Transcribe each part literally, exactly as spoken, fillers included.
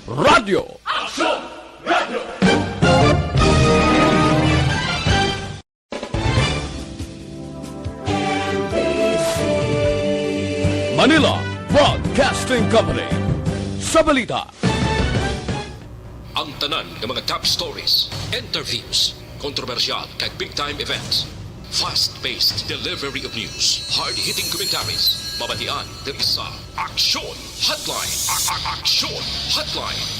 Radyo. Manila Broadcasting Company. Sa balita. Ang tanan nga mga top stories, interviews, kontrobersyal kag big time events. Fast-paced delivery of news, hard-hitting commentaries. Mabatian diri sa Aksyon Hotline. A- a- Aksyon Hotline.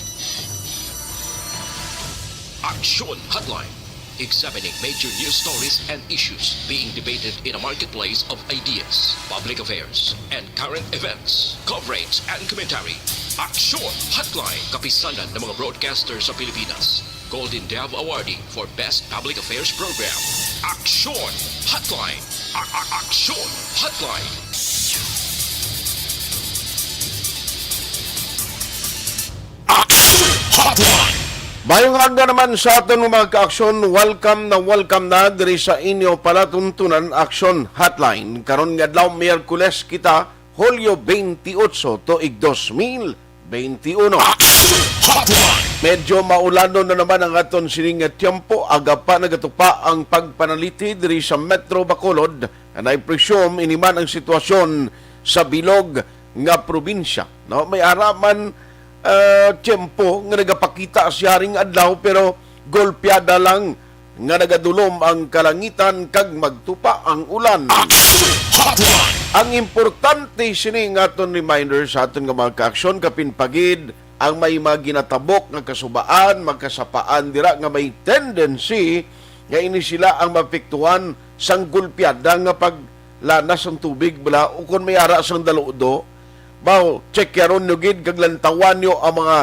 Aksyon Hotline. Examining major news stories and issues being debated in a marketplace of ideas, public affairs, and current events. Coverage and commentary. Aksyon Hotline. Kapisanan ng mga broadcaster sa Pilipinas. Golden Dove Awardee for Best Public Affairs Program. Aksyon Hotline. A- a- Aksyon Hotline. Action Hotline. Mayong aga naman sa aton mga ka-aksyon. Welcome na welcome na diri sa inyo palatuntunan, Action Hotline. Karon nga adlaw, Miyerkules kita, Hulyo twenty-eight, tuig dos mil twenty-uno. Action Hotline. Medyo maulanon na naman ang aton sining nga tiyempo. Aga pa nagatupa ang pagpanaliti diri sa Metro Bacolod, and I presume ini man ang sitwasyon sa bilog nga probinsya, no? May ara man, ah, tiyempo nga nagapakita siya ring adlaw, pero golpeada lang nga nagadulom ang kalangitan kag magtupa ang ulan. Action Hotline. Ang importante sini nga aton reminder sa aton nga mga ka-aksyon, kapin pa gid ang may mga ginatabok nga kasubaan, magkasapaan dira nga may tendency nga ini sila ang maapektuhan sang golpeada nga paglanas sang tubig, bala, o kon may ara sang daludo. Baw, tsekyaron nyo gid kag lantawan nyo ang mga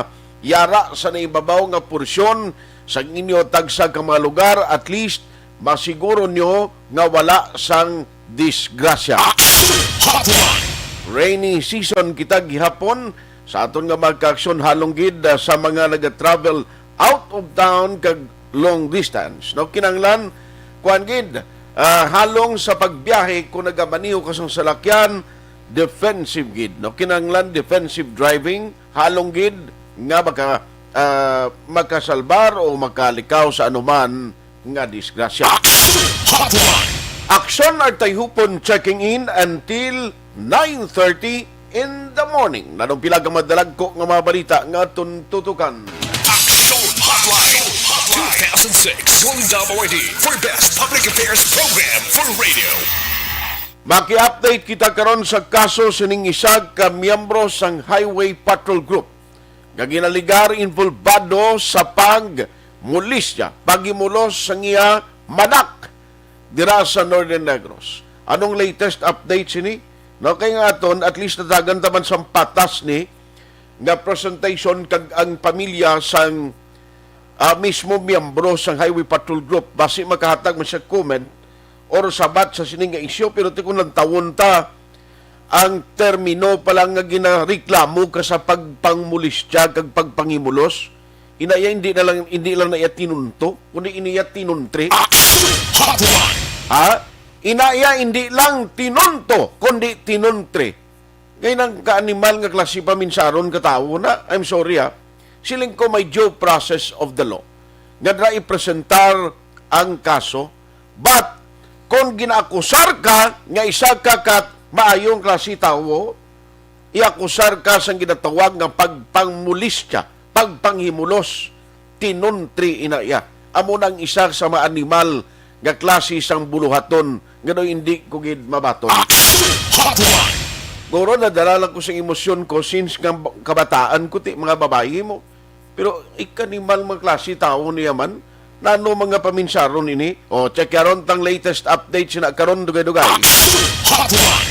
yara sa naibabaw nga porsyon sang inyo tagsa ka mga lugar. At least, masiguro nyo nga wala sang disgrasya. Action Hotline. Rainy season kita gihapon sa aton nga mga ka-aksyon, halong gid, ah, sa mga naga-travel out of town kag long distance, no? Kinahanglan, kuan gid, ah, halong sa pagbiyahe, kung nagamaneho ka sang salakyan, defensive gid, no? Kinahanglan defensive driving, halong gid nga maka-, ah, makasalbar o makalikaw sa anuman nga disgrasya. Action Hotline. Aksyon Artayhupon checking in until nine thirty in the morning. Nanong pila ka madalagko nga mga balita nga aton tutukan. Action Hotline. Two thousand six Golden Dove Awardee for Best Public Affairs Program for Radio. Maki-update kita karon sa kaso sining isa ka miyembro sang Highway Patrol Group nga ginaligar involbado sa pagmolestya, paghimulos sang iya manak dira sa Northern Negros. Anong latest update sini? No, kay nga aton, at least natagan taman sang patas ni nga presentation kag ang pamilya sang, ah, mismo miyembro sang Highway Patrol Group. Basi makahatag man siya comment or sabat sa sini nga isyu, pero ti kung lantawon ta, ang termino pa lang nga ginareklamo ka sa pagpangmolestya kag pagpanghimulos, ina iya hindi na lang, hindi lang na iya tinunto, kundi ini iya tinuntre. Action Hotline. Ha? Ina iya hindi lang tinunto, kundi tinuntre. Kay nang kaanimal nga klase paminsaron ka tawo na, I'm sorry, ha. Siling ko may due process of the law nga dira ipresentar ang kaso. But kung ginaakusar ka nga isa ka kat maayong klase tawo, iakusar ka sang ginatawag nga pagpangmolestya, pagpanghimulos, tinuntre ina iya. Amo na ang isa sa mga animal nga klase sang buluhaton nga daw hindi ko gid mabaton. Action Hotline. Guro, nadala lang ko sa emosyon ko since nga ba-, kabataan ko, ti, mga babayi mo. Pero ikanimal mga klase tawo niya man, nano mga paminsaron ini? O, check karon tang latest update sina karon, dugay-dugay. Action Hotline.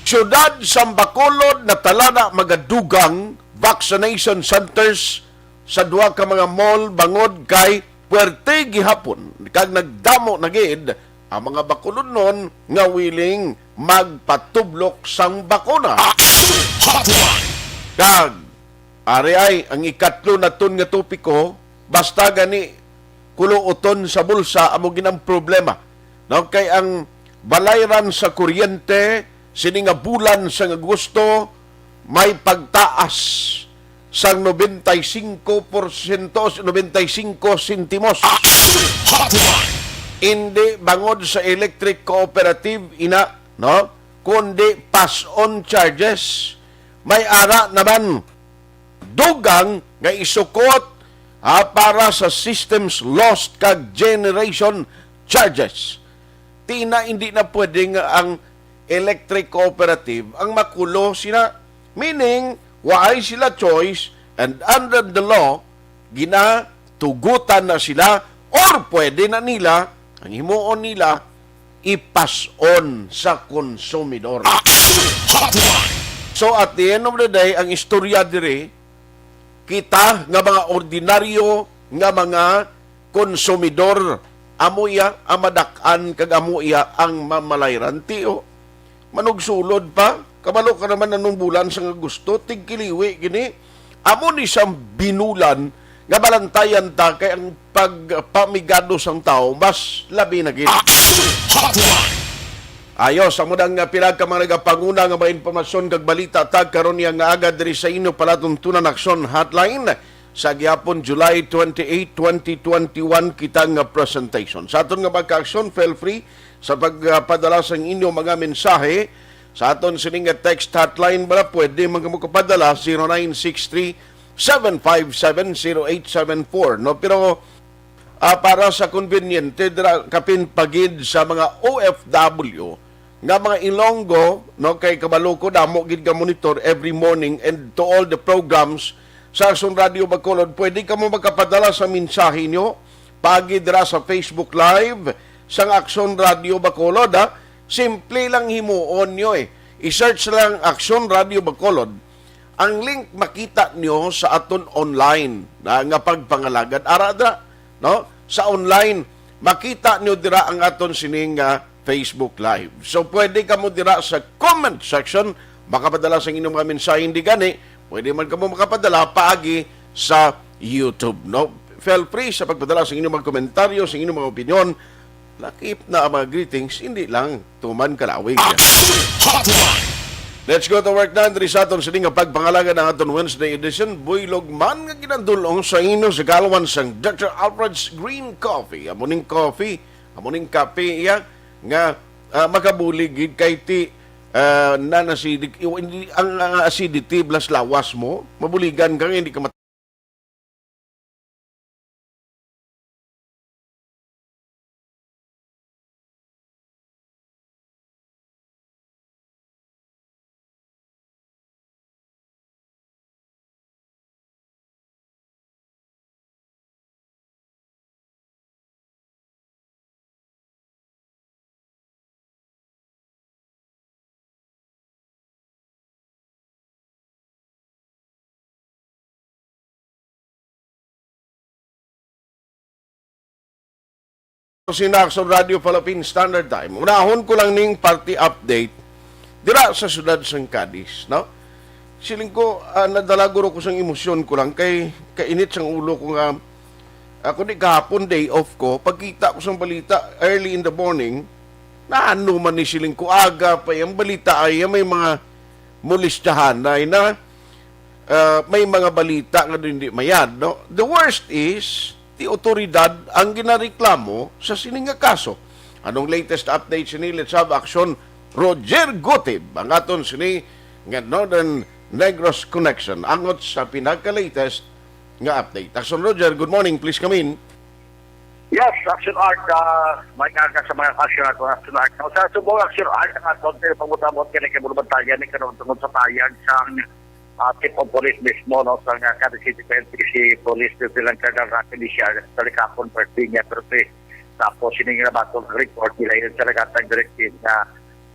Siyudad sang Bacolod, natala na magadugang vaccination centers sa duha ka mga mall bangod kay puwerte gihapon kag nagdamo na gid ang mga Bacolodnon nga willing magpatublok sang bakuna. Action Hotline. Kag ari ay ang ikatlo naton nga topiko, basta gani kuluoton sa bulsa amo gid ang problema. No, kay ang balayran sa kuryente sini nga bulan sang Agosto may pagtaas sang nobenta y singko porsyento, nobenta y singko sentimos. Action Hotline. Hindi bangod sa electric cooperative ina, no? Kundi pass-on charges. May ara naman dugang nga isukot, ah, para sa systems lost kag generation charges. Tina, hindi na pwede nga ang electric cooperative ang makulo sina. Meaning, waay sila choice, and under the law, ginatugutan na sila, or pwede na nila, ang himuon nila, ipas-on sa konsumidor. Action Hotline. So, at the end of the day, ang istorya diri, kita nga mga ordinaryo nga mga konsumidor, amo iya ang madak-an kag amo iya ang mamalayran. Tiyo, manugsulod pa. Kabalo ka naman anong bulan sa nga gusto, tigkiliwi gini. Amo ni sang binulan nga balantayan ta, kay ang pagpamigado sang tawo mas labi na gid. Action Hotline. Ayos, amo na nga pila ka mga nagapanguna nga mga impormasyon kag balita tag karon niya nga aga diri sa inyo palatuntunan Action Hotline sa gihapon, July twenty-eight, twenty twenty-one, kita nga presentation. Sa aton nga mga ka-aksyon, feel free sa pagpadala sang inyo mga mensahe sa aton sining nga text hotline, bala pwede man kamo kapadala, zero nine six three, seven five seven, zero eight seven four, no? Pero, ah, para sa konbinyente dira, kapin pa gid sa mga O F W nga mga Ilonggo, no, kay kabalo ko damo gid ka monitor every morning and to all the programs sa Aksyon Radio Bacolod, pwede kamo makapadala sa mensahe nyo pagi dira sa Facebook Live sang Aksyon Radio Bacolod, ha. Simple lang himuon nyo, eh. I-search lang Aksyon Radio Bacolod. Ang link makita nyo sa aton online na nga pagpangalagad. Ara dira, no? Sa online, makita nyo dira ang aton sining, ah, Facebook Live. So, pwede kamo dira sa comment section, makapadala sa inyong mga mensahe, hindi gani, pwede man kamo makapadala paagi sa YouTube, no? Feel free sa pagpadala sa inyong mga komentaryo, sa inyong mga opinyon. Lakip na ang mga greetings, hindi lang tuman kalawig. Action Hotline. Let's go to work na, diri sa aton sini nga pagpangalaga ng aton Wednesday edition. Buylog man nga ginadulong sa inyo sa kalwan sang Doctor Alfred's Green Coffee. Amo ning coffee, amo ning kape iya nga, ah, makabulig gid kay ti, ah, non-acidic, i-, hindi, ang, ang acidity plus lawas mo, mabuligan ka nga hindi ka mat- Sa Aksyon Radio Philippine Standard Time. Unahon ko lang ning party update dira sa siyudad sang Cadiz, no? Siling ko, ah, nadala guro ko sang emosyon ko lang kay kainit sang ulo ko nga, ah, kundi kahapon day off ko, pagkita ko sang balita early in the morning, na ano man ni siling ko, aga pa yung balita ay may mga molestyahan na, na, ah, may mga balita nga hindi mayad, no? The worst is, ti otoridad ang ginareklamo sa sini nga kaso. Anong latest update sini? Let's have action. Roger Gutib, ang aton sini nga Northern Negros Connection. Angot sa pinaka-latest nga update. Action Roger, good morning. Please come in. Yes, Action Art, ah, may nga sa mga Action Art, mga Action Art. Sa subong Action Art, ang aton pinagpamutang-amot kini kay Bulabantayan, ni karon tungod sa payag sang, ah, Chief of Police mismo, no, sa nga Cadiz City P N P C Police Lieutenant Colonel Rafi Lisiaga, sa likapon, first linya, pero si, tapos, sining nga bato ng report, nila yun sa nagkatag directive na,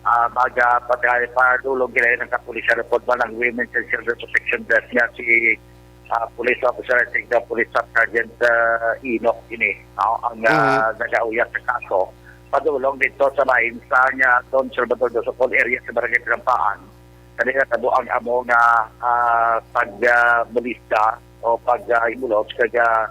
ah, mag, ah, patay, padulong nila yun ang kapulisan report ba ng Women and Children Protection Desk nga si, ah, Police Officer, I think, the Police Staff Sergeant, ah, Enoch ini, no, ang, ah, Mhm. nagauyas sa kaso. Padulong dito sa lain sa nga Don Salvador do Sopol area sa Barangay Tinampaan. Kanila tabo ang amo nga, ah, pag, ah, molista o pag, ah, imulos kag, ah,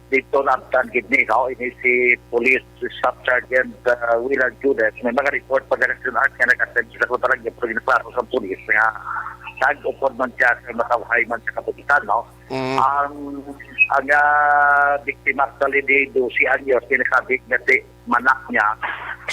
dito labtan gid ni, no? Ini si Police Staff Sergeant, ah, Willard Judes. May mga report pa ganas sa art nga nag-attend sila sa barangay, pero ginaklaro sa pulis nga Tag-upod man siya sa matawhay man sa kapulisan, no? Mm. Ang, ang, ah, biktima actually di dose anyos, kinakabig nga si manak niya.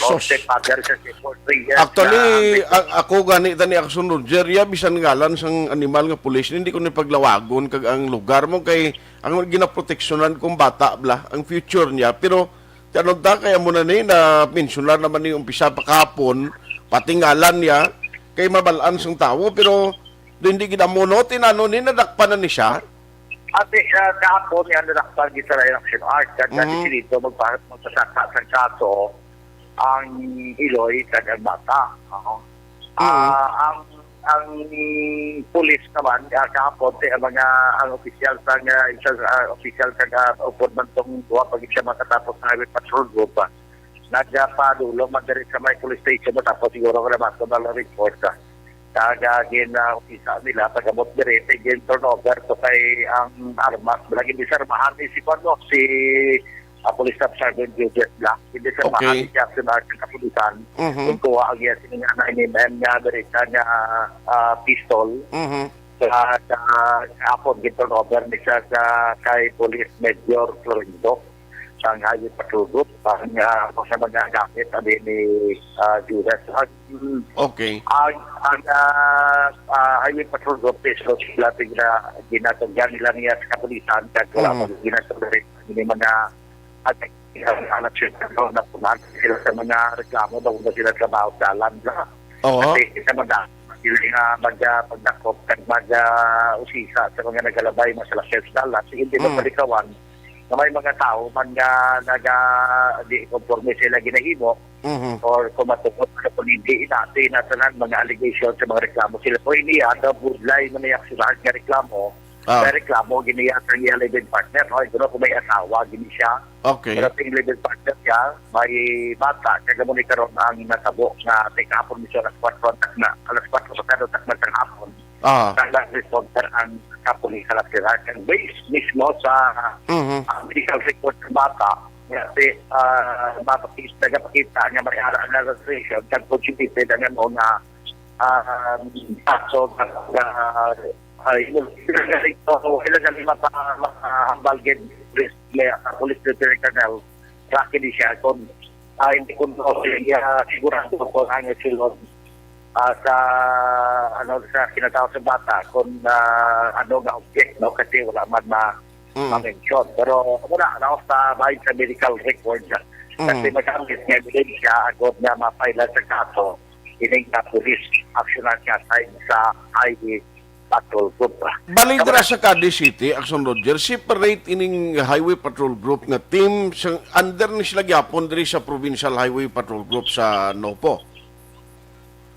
O Sus. Stepfather siya, si four, three years Actually, na ang a-, ako gani tani, Action Roger, ya, bisan ngalan sang animal nga pulis, hindi ko ni paglawagon kag ang lugar mo kay ang ginaproteksyonan kong bata bla, ang future niya. Pero, ti ano ta, kaya mo na ni na mensionar naman ni umpisa pa kahapon, pati ngalan niya, kay mabalaan sang tawo, pero do hindi gid amo, no, tinano ni nadakpan na ni siya. Ate, ah, kahapon nga nadakpan gid sa Lion Action Act, kag Mhm. dito magpa-, magpasaka sa kaso ang iloy kag ang bata. Oo. Mhm. Ah, ang, ang pulis naman, ah, kahapon, ti, ang mga, ang opisyal sa, ah, isa, ah, opisyal kag, ah, upod man tong duha pag siya makatapos sa highway patrol group, ah, nagpadulong man diri sa may police station mo, tapos siguro ko na ba, ito na lang report, ah. Kag, ah, gin, ah, umpisa nila, pag-abot diri, ti gin turnover to kay ang armas. Lagi disarmahan ni si Kuan, no, si, ah, Police Staff Sergeant Joseph Black. Hindi sa Okay. Mahal ni Jackson Arts sa kapulisan. Mhm. Kung kuha ang iya sining anak ni M M nga, diri siya nga, ah, pistol. Mhm. Sa, sa hapon, gin-turnover ni siya sa kay Police Major Florendo. Sa Highway Patrol Group, ang, ah, sa mga gamit, abi ni, ah, Judas. Ang, Okay. ang, ang, ah, ah, Highway Patrol Group, is so sila tig-, na ginatugyan nila niya sa kapulisan, kag wala Mhm. pa ginatugyan ni mga anak, anak siya, ano, napunan sila sa mga reklamo, daw na sila trabaho sa alam na. Oo. Kasi kita madami sila nga mag, ah, pagdakop, kag mag, ah, usisa sa mga nagalabay, mga salakyan sa dalan. Sige, hindi Mm. mapalikawan na may mga tao man nga naga, di konforme sila ginahimo, Mhm. or kung matugot na kung hindi, inati na tanan mga allegation sa mga reklamo sila. Kung hindi, ah, daw budlay na may aksyonan nga reklamo, Ah. may reklamo, giniya sa iya live-in partner, no? Ito na kung may asawa, gini siya. Okay. Pero ting live-in partner siya, may bata, kaya mo ni karon ang natabo nga tigkapon mismo alas kwatro ang takna, alas kwatro sa kadto takna sa hapon. Ah. Nag-responder ang kapulisan sa Pilar. Kag based mismo sa, Mhm. ah, medical record sa bata, nga si, ah, mapakis-, nagapakita nga may ara nga registration, kag contributed ang ano nga, ah, kaso nga, nga, ay, ila gali mapa-, mapahambal gid, may, ah, Police Lieutenant Colonel Rocky di siya, kung, ah, hindi ko na siya sigurado kung ano sila, ah, sa, ano, sa kinatao sa bata, kung, ah, ano nga object, no? Kasi wala man ma-, Mm. ma-mention. Pero wala, na sa bahin sa medical record, ah. Kasi Mm. magamit nga ebidensya, agod nga ma-file sa kaso, ining nga police action nga side sa highway patrol group. Bali Tama dira na. Sa Cadiz City, Action Roger, separate ining highway patrol group nga team, sa, under ni sila gyapon diri sa Provincial Highway Patrol Group sa Nopo.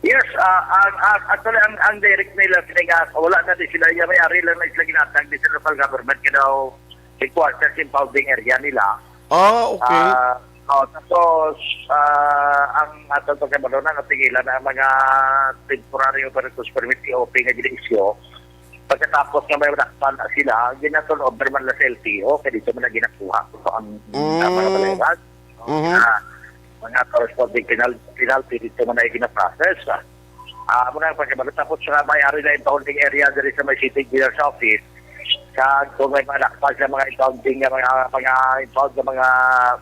Yes, ah, ang, ang, actually, ang, ang direct nila sila nga, wala na di sila, yung may-ari lang na sila ginatag di sa local government, kaya daw headquarters impounding area nila. Ah, okay. Ah, oh, tapos, ah, ang aton pagkabalo na, napigilan na ang mga temporary operators permit, T O P, nga gina-issue. Pagkatapos nga may dakpan na sila, ginaturn over man lang sa L T O, kaya dito man na ginakuha ko ang, Mm. ang mga balayan. Mhm. Ah, mga corresponding penal-, penalty dito man na ginaprocess. Ah, amo na ang pagkabalo. Tapos sa may-ari na impounding area diri sa may city engineer's office, sa kung may mga dakpan sa mga impounding nga mga, mga impound nga mga,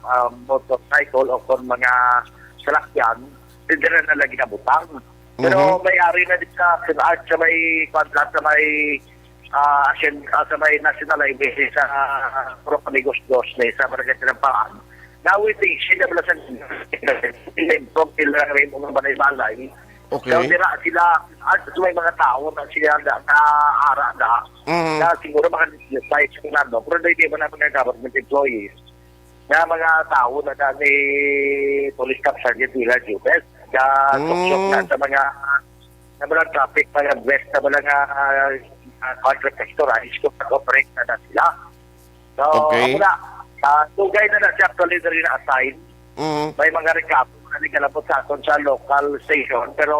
ah, motorcycle o kung mga salakyan, hindi na lang ginabutang. Pero Mhm. may-ari na di sa, sa, sa may, kwan lang, sa may, ah, Asyen-, ah, sa may National Highway sa, ah, Purok Amigos Dos na sa Barangay Tinampaan. Now, waiting, sila wala sa inform nila rin mga balay-balay. Okay. So, dira sila, at may mga tao na sila na, na ara na, Mhm. na siguro mga disguise kung ano, pero hindi mo na mga government employees. Nga mga tao na, na ni Police Staff Sergeant Willa Jubes, na Mm. suksok na sa mga, na mga traffic, mga vest na mga, ah, ah, contract sector, ah, is kung nag-operate na, na sila. So, Okay. Amo na, ah, tugay na na siya actually na rin na-assign. Mm. May mga reklamo na nikalabot sa aton sa local station, pero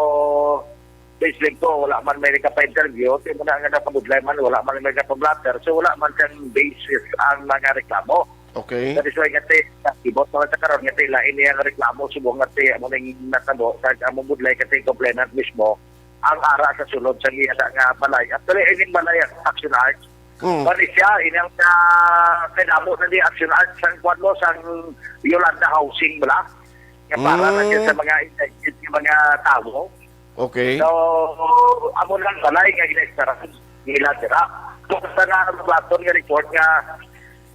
based ko, wala man may nagpa-interview, di mo na nga napabudlay man, wala man may nagpa-blotter, so wala man siyang basis ang mga reklamo. Okay. That is why nga ti, ibot naman sa karon nga ti, lain niya nga reklamo, subong nga ti, amo ning natabo, sa amo budlay nga ti, complainant mismo, ang ara sa sulod sa iya nga balay. Actually, ining balay, Action Arts, Mm. Pati siya, inang, ah, kadamo na ni Action Arts sang kwan mo, sang Yolanda Housing bala. Nga para na siya Mm. sa mga indigent nga mga tawo. Okay. So, amo lang balay nga ginaestaran nila dira. Kung sa nga baton nga report nga,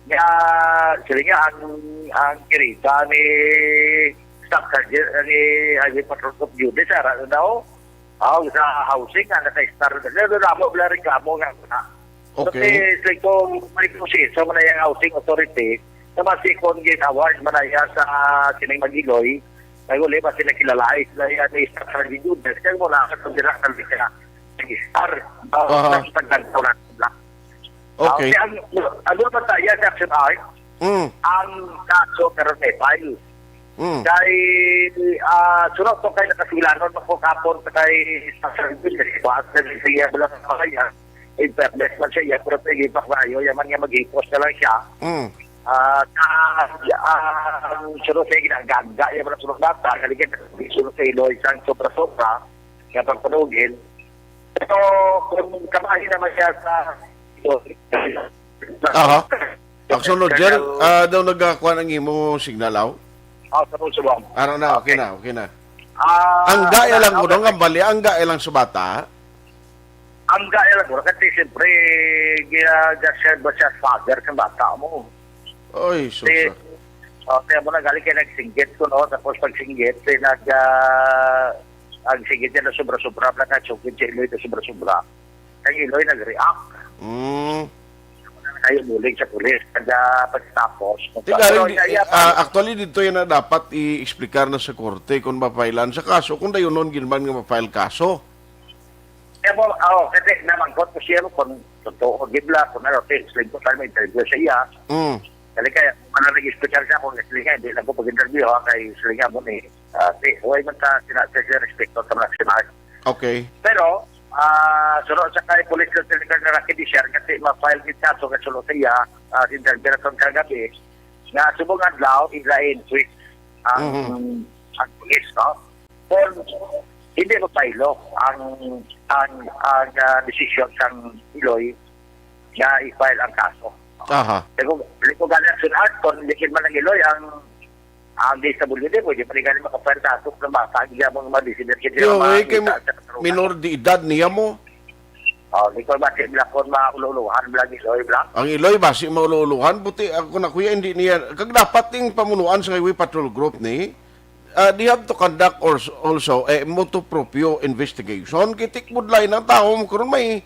nga, sila nga ang, ang kirita ni Staff Sergeant, ni Highway Patrol of Duty, sa ara na daw. Aw, sa housing nga naka-start na. Pero damo bala reklamo nga na. Okay. Kasi sa ito, may proseso man na yung housing authority, na masi kung gin-award man na iya sa sining Mag-Iloy, naguli ba sila kilala, ay sila yan, may start sa Judges, kaya mo na, sa dira, sa dira, nag-start, ah, Aha. sa pagdagdaw na sila. Okay. Ah, ang, ano ba tayo sa Action Art? Mm. Ang kaso karon may file. Mm. Kay, ah, sunod to kay nakasilanon mo ko kapon sa kay sa service, kasi kuha sa siya, wala sa kaya. In fairness man siya, iya, pero pwede pa kayo, yaman nga maghipos na lang siya. Mm. Ah, ka, ah, ang sunod sa ginagaga, iya, wala sunod bata, kalikin, sunod sa ilo, isang sobra-sobra, nga pagpanugin. Pero kung kabahin naman siya sa, Aha. Action, Roger, ah, daw nagkakuan ang imo signal, aw? Ah, sa Roosevelt. Ano na, okay Okay. na, okay na. Ah, Ang gaya ano, lang ko, okay. no, ang bali, ang gaya lang sa bata. Ang gaya lang ko, kasi siyempre, gina-, gina-share ba siya father sa bata mo? Oy, sus, Si, ah. oh, kaya mo na galing kay nagsinggit ko, no? Tapos pag singgit, si nag, ah, ang singgit niya na sobra-sobra, na kachukit si Iloy na sobra-sobra. Ang Iloy nag-react. Mm. Kayo muling sa pulis, kada pagtapos. Di Pero galing, di, kaya ah, actually, dito yan na dapat i-explicar na sa korte kung mapailan sa kaso, kung dayunon gid man nga ma-file kaso. Kaya mo, oh, kasi namangkot ko siya mo kung totoo, gibla, kung ano, okay, explain ko tayo, may interview sa iya. Mm. Dali kaya, kung ano nag-explicar siya, kung explain niya, hindi lang ko pag-interview, ha, kay explain niya mo ni, ah, di, huwag man ta, sina-, sa siya respeto sa mga sinabi. Okay. Pero, ah, sunod sa kay Police Lieutenant Colonel Rocky Dishar, kasi ma-file gid kaso nga sulo sa iya, ah, si Interview kagabi, nga subong adlaw, ila in tweet ang, Mhm. ang pulis, no? Kung hindi mo pailo ang, ang, ang, ah, desisyon sang Iloy nga i-file ang kaso. Aha. Kung, kung gani ang sunod, kung hindi man ang Iloy, ang, ang D S W D, pwede pa rin gani makapile kaso ng bata, ang mga mga listener, hindi Yo, mga eh, kay bata mi-, sa katarungan. Minor de edad niya mo. Oh, di ko ba, si Black, kung mauluhan, Black, Iloy, Black. Ang Iloy ba, si mauluhan? Buti ako na, kuya, hindi niya. Kag dapat ting pamunuan sa Highway Patrol Group ni, ah, they have to conduct or s-, also a motu proprio investigation. Kay tikbudlay ng tao mo karon may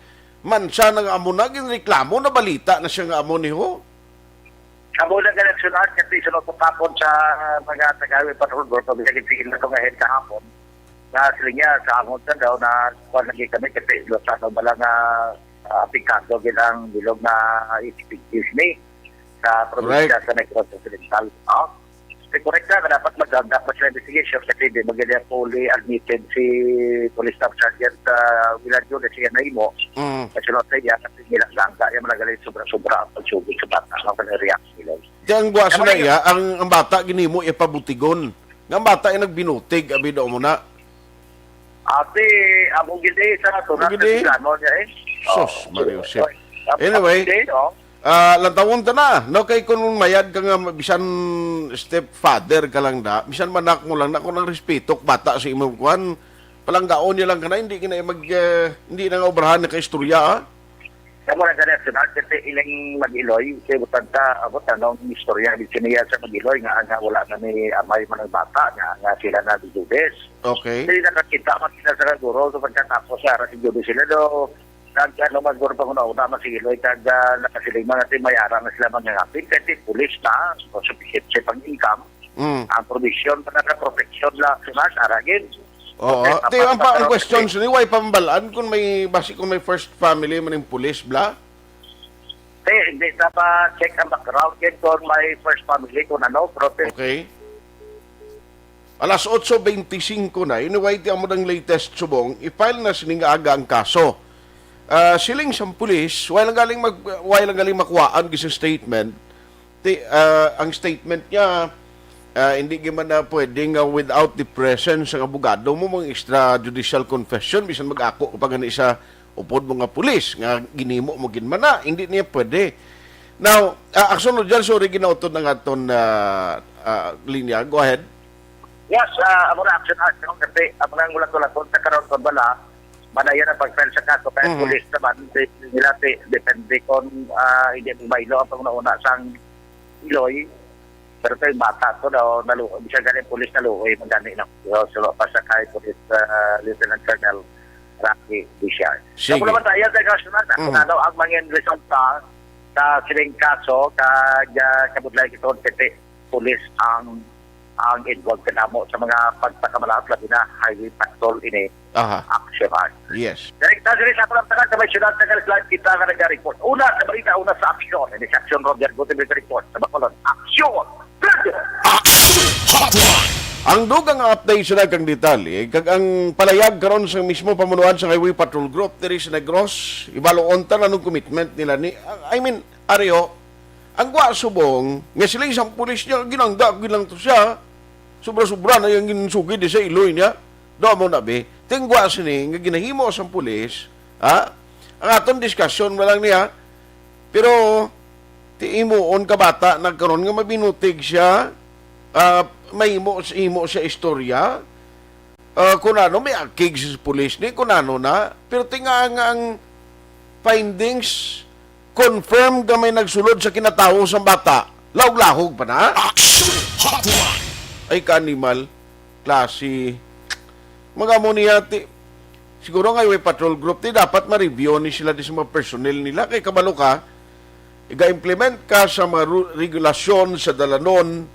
mansa na nga amo na, ginreklamo na balita na siya nga amo ni ho. Amo na nga nagsunod, kasi sunod ko kapon sa mga taga-Highway Patrol Group, pag naging tigil na ito nga head kahapon, na sila niya, sa angon na daw na kuwan lagi kami, kasi doon sa ano, bala nga, ah, apikado gid ang bilog na H P G ni sa probinsya Correct. sa Negros Occidental. No? Kasi correct na, dapat mag-conduct pa sila investigation kasi di magiging fully admitted si Police Staff Sergeant, ah, Wilandio na siya na imo. Mm. Kasi lang sa iya, kasi nila langga, yung mga galing sobra-sobra ang pagsugod sa bata, ang kanilang reaction nila. Di ang buwas Kaya na may iya, ang, ang bata ginimo ipabutigon. Nga ang bata ay nagbinutig, abi daw mo na. Ate, amo gid eh, sa ato Amo na gid eh. Sa plano niya eh. Sus, Oo. Mario Joseph. Amo Anyway, gid eh, oh. ah, lantawon ta na. No, kay kung mayad ka nga, bisan stepfather ka lang da, bisan manak mo lang na, kung ang respeto, bata sa imong kuwan, palanggaon niya lang ka na, hindi ka na mag, eh, hindi na nga obrahan na ka istorya, ah. Kamo na gani, Senat, kasi ilang Mag-Iloy, kay butang ka, abot na nung istorya, di siniya sa Mag-Iloy, nga, nga wala na ni amay man ang bata, nga, nga sila na di Judes. Okay. Hindi nakakita man sila sa kaguro, so pagkatapos sa ara si Judes sila, do, nag, ano, man, guro pa kuno, una, man si Iloy, kag, ah, nakasiling man, ati, may ara na sila mangangapit, kasi pulis na, so, sufficient sa pang-income, Mm. ang provision, pa naka-protection lang, Senat, ara, gid. Oo. Di, ang pa, ang question, sini, why pambalaan kung may, basi kung may first family man yung pulis, bla? Te, hindi na pa check ang background yet kung may first family kung ano, pero te- Okay. Alas otso beintisinko na, anyway, ti amo ang latest subong, i-file na sining aga ang kaso. Ah, siling sa pulis, wala lang galing mag-, wala lang galing makuhaan gisang statement. Ti, ah, ang statement niya, Ah, hindi gyud man na pwede nga without the presence ng abogado mo, mga extrajudicial confession, bisan mag-ako pa gani sa upod mo nga pulis, nga ginhimo mo gid man na, hindi niya pwede. Now, ah, Action Roger, sorry, ginautod ang aton, ah, ah, linya. Go ahead. Yes, ah, amo na, Action Roger, kasi amo na ang ulat-ulaton sa karon kon wala, madayon ang pag-file sa kaso, kaya Mhm. pulis naman, di, nila, di, depende kung, ah, hindi mo mailo ang panguna-una sang iloy. Pero kay bata to daw, nalu-, bisan gani pulis, naluoy man gani na. So, so, pa sa kay Police, ah, Lieutenant Colonel Rocky Bishar. Sige. Sa naman tayo sa nasyonal, Mhm. kung ano ang mangin resulta sa sining kaso, kag, ah, kabudlay kita, pulis ang, ang involved kanamo sa mga pagpakamalaat, labi na highway patrol ini. Aha. Action Art. Yes. Direkta diri sa Palamtagan sa may siyudad sa Kalislan, kita nga nag-report. Una sa balita, una sa aksyon. Ini sa aksyon, Roger Gutierrez report sa Bacolod. Aksyon! Action Hotline! Ang dugang nga update sa daghang detalye, kag ang palayag karon sa mismo pamunuan sa Highway Patrol Group diri sa Negros, ibaluon ta anong commitment nila ni, I mean, Ario, ang gwa subong, nga sila isang pulis niya, ginangga ko lang to siya. Sobra-sobra na yung ginsugid sa iloy niya. Do mo na, be. Tingwa sini nga ginahimo sang pulis, ha? Ang aton diskusyon mo lang niya. Pero, ti himuon ka bata nagkaron nga mabinutig siya, ah, mahimo, himo siya istorya. Ah, kung ano, may akig sa pulis ni, kung ano na. Pero tinga nga ang findings, confirm nga may nagsulod sa kinatawo sang bata. Lahog-lahog pa na. Action Hotline! Ay, ka-animal. Klase. Mga mo niya, ti, siguro nga may patrol group, ti dapat ma-review ni sila di sa mga personnel nila. Kay kabalo ka, iga-implement ka sa mga ru-, regulasyon sa dalanon,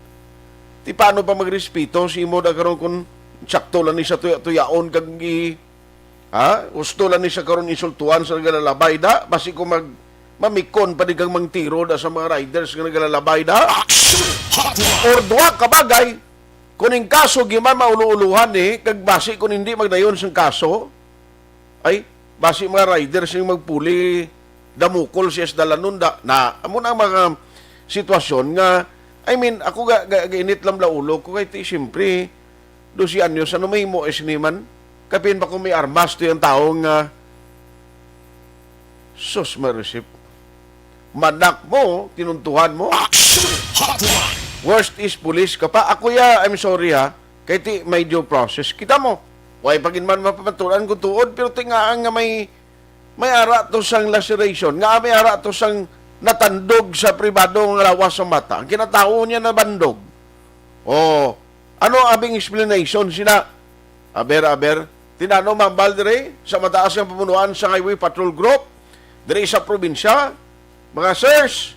ti paano pa magrespeto si imo da karon kung sakto lang ni sa tuya-tuyaon kag gi-, ha? Gusto lang ni sa karon insultuhan sa nagalalabay da, basi ko mag-, mamikon pa di kang mangtiro da sa mga riders nga nagalalabay da. Action Hotline! Or duha ka bagay, kung ang kaso giman maulo-uluhan ni, kag basi kung hindi magdayon sang kaso, ay, basi mga riders yung magpuli, damukol siya sa dalanon da, na, amo na ang mga sitwasyon nga, I mean, ako ga, ga, gainit lang la ulo ko kay ti, siyempre, dosi anyos, ano mahimo is ni man? Kapin pa kung may armas to yung tao nga, sus, marisip. Manak mo, tinuntuhan mo. Action Hotline! Worst is police ka pa. Ako ya, I'm sorry ha. Kay ti may due process. Kita mo, way pa gid man mapamaturan kung tuod, pero tingaan nga may, may ara to sang laceration, nga may ara to sang natandog sa pribado nga lawas sang bata. Ang kinatawo niya nabandog. Oh, ano abing explanation sina? Aber, aber. Tinano mambal dire sa mataas nga pamunuan sa Highway Patrol Group dire sa probinsya. Mga sirs,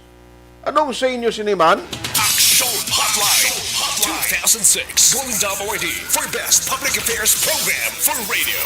anong sa inyo siniman? Action Hotline two thousand six, Golden Dome Awardee for Best Public Affairs Program for Radio.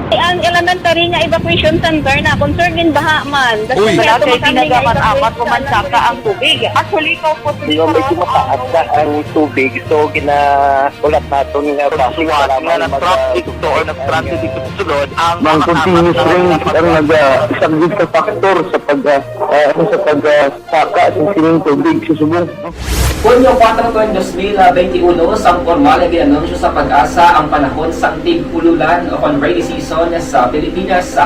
Ang elementary nga evacuation center na concern din baha man. Uy. Malaki, tinaga man apat o man saka ang tubig. Actually, ikaw po, di ba, medyo mataas na ang tubig, so gina-, ulat naton nga basi nga nag-traffic to or nag-transit dito sa sulod ang mga continuous rain ang naga-, isa gid ka factor sa pag, ah, ah, sa pag, ah, saka sa sining tubig sa subong. Hunyo kuwatro, dos mil benti uno, sang pormal nga gin-anunsyo sa PAGASA ang panahon sang tig-ululan o kon rainy season sa Pilipinas.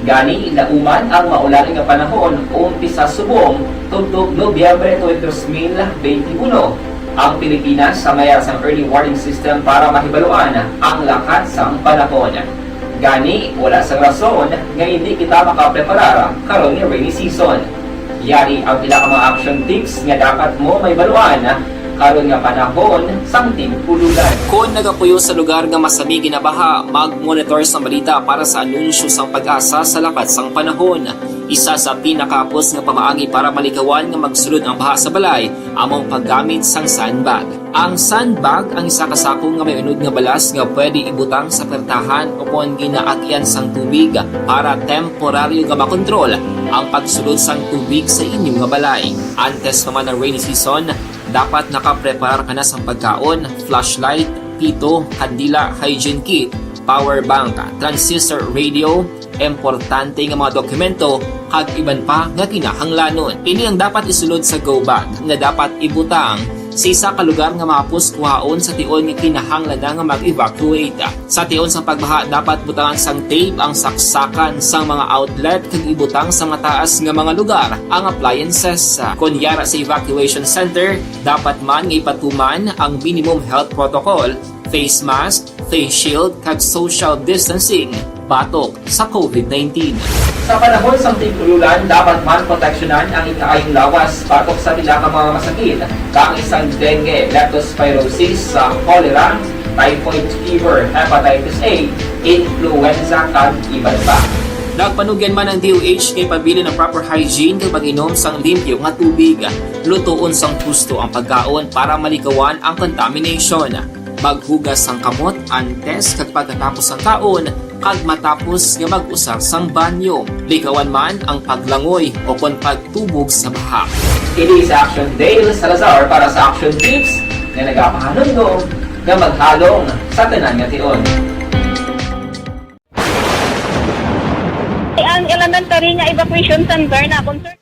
Gani, nauman ang maulan nga panahon umpisa subong tubtob Nobyembre tuig dos mil benti uno. Ang Pilipinas may ara sang early warning system para mahibaluan ang lakat sang panahon. Gani, wala sang rason nga indi kita makapreparar karon nga rainy season. Yari ang pila ka mga action tips nga dapat mo mahibaluan karon nga panahon sang tig-ululan. Kon nagapuyo sa lugar nga masami ginabaha, mag-monitor sang balita para sa anunsyo sang PAGASA sa lakat sang panahon. Isa sa pinakahapos nga pamaagi para malikawan nga magsulod ang baha sa balay amo ang paggamit sang sandbag. Ang sandbag ang isa ka sako nga may unod nga balas nga pwede ibutang sa pertahan o kon ginaagyan sang tubig para temporaryo nga makontrol ang pagsulod sang tubig sa inyo nga balay. Antes pa man ang rainy season, dapat nakapreparar ka na sang pagkaon, flashlight, pito, kandila, hygiene kit, power bank, transistor radio, importante nga mga dokumento, kag iban pa nga kinahanglanon. Ini ang dapat isulod sa go bag nga dapat ibutang sa isa ka lugar nga mahapos kuhaon sa tion nga kinahanglan na nga mag-evacuate. Sa tion sang pagbaha, dapat butangan sang tape ang saksakan sang mga outlet kag ibutang sa mataas nga mga lugar ang appliances. Kon yara sa evacuation center, dapat man nga ipatuman ang minimum health protocol, face mask, face shield, kag social distancing batok sa covid nineteen. Sa panahon sang tig-ulan, dapat man proteksyonan ang ikaayong lawas batok sa pila ka mga masakit, kaangay sang dengue, leptospirosis, sa cholera, typhoid fever, hepatitis A, influenza, kag iban pa. Nagpanugyan man ang D O H nga ipabilin ang proper hygiene kag pag-inom sang limpyo nga tubig. Lutoon sang husto ang pagkaon para malikawan ang contamination. Maghugas sang kamot antes kag pagkatapos sang kaon, kag matapos nga mag-usar sang banyo. Likawan man ang paglangoy o kon pagtubog sa baha. Kini si Action Dale Salazar para sa Action Tips nga nagapahanumdom nga maghalong sa tanan nga tion. Ang elementary nga evacuation center na concern.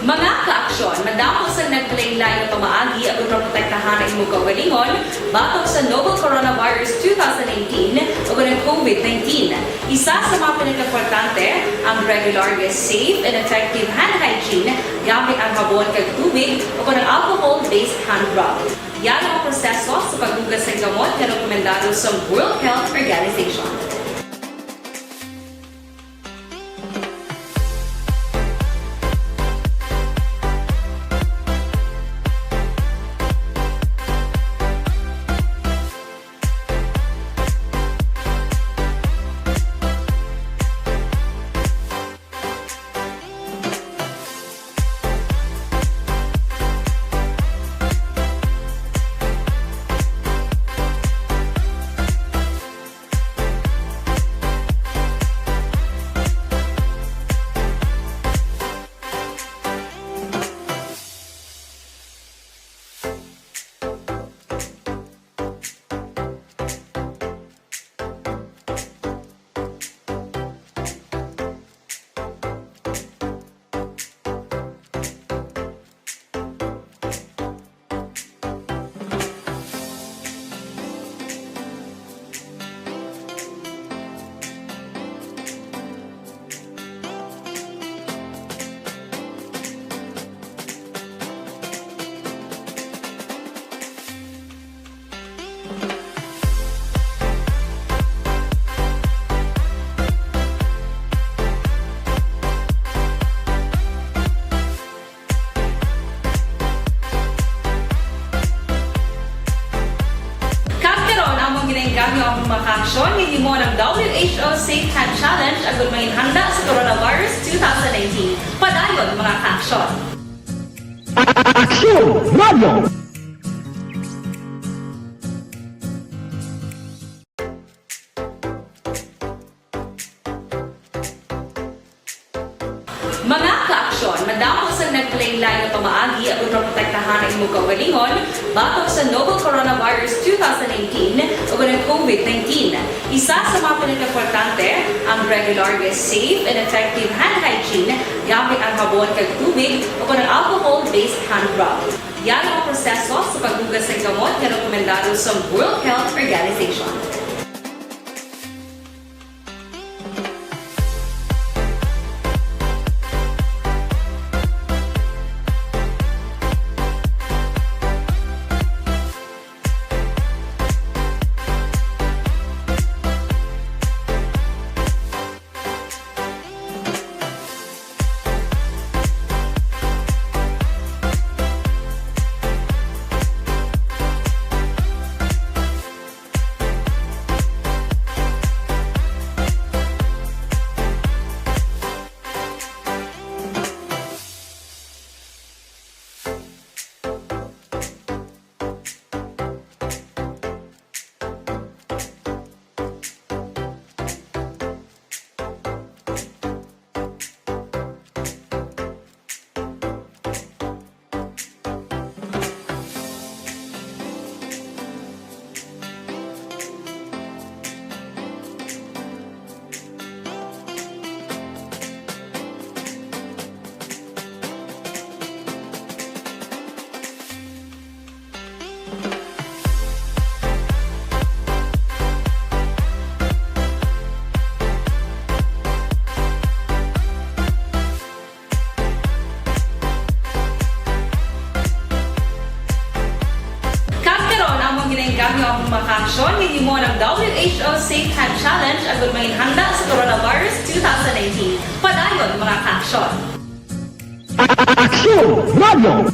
Mga kaaksyon, madamo sang naglain-lain nga pamaagi agud maprotektahan ang imong kaugalingon batok sa novel coronavirus two thousand nineteen o ang covid nineteen. Isa sa mga pinakaimportante ang regular nga safe and effective hand hygiene gamit ang habon kag tubig o ang alcohol-based hand rub. Yara ang proseso sa paghugas sang kamot nga rekomendado sa World Health Organization. Kag karon, amon ginaengganyo ang mga kaaksyon nga hinimo ng W H O Safe Hand Challenge agud manginhanda sa coronavirus two thousand nineteen. Padayon, mga kaaksyon. Aksyon Radio! Mga kaaksyon, madamo sang naglain-lain nga pamaagi agud maprotektahan ang imong kaugalingon batok sa novel coronavirus two thousand nineteen o ang covid nineteen. Isa sa mga pinakaimportante ang regular nga safe and effective hand hygiene gamit ang habon kag tubig o ang alcohol-based hand rub. Yara ang proseso sa paghugas sang kamot nga rekomendado sa World Health Organization. Take Time Challenge agud manginhanda sa Coronavirus two thousand nineteen. Padayon, mga ka-aksyon! Aksyon Radio!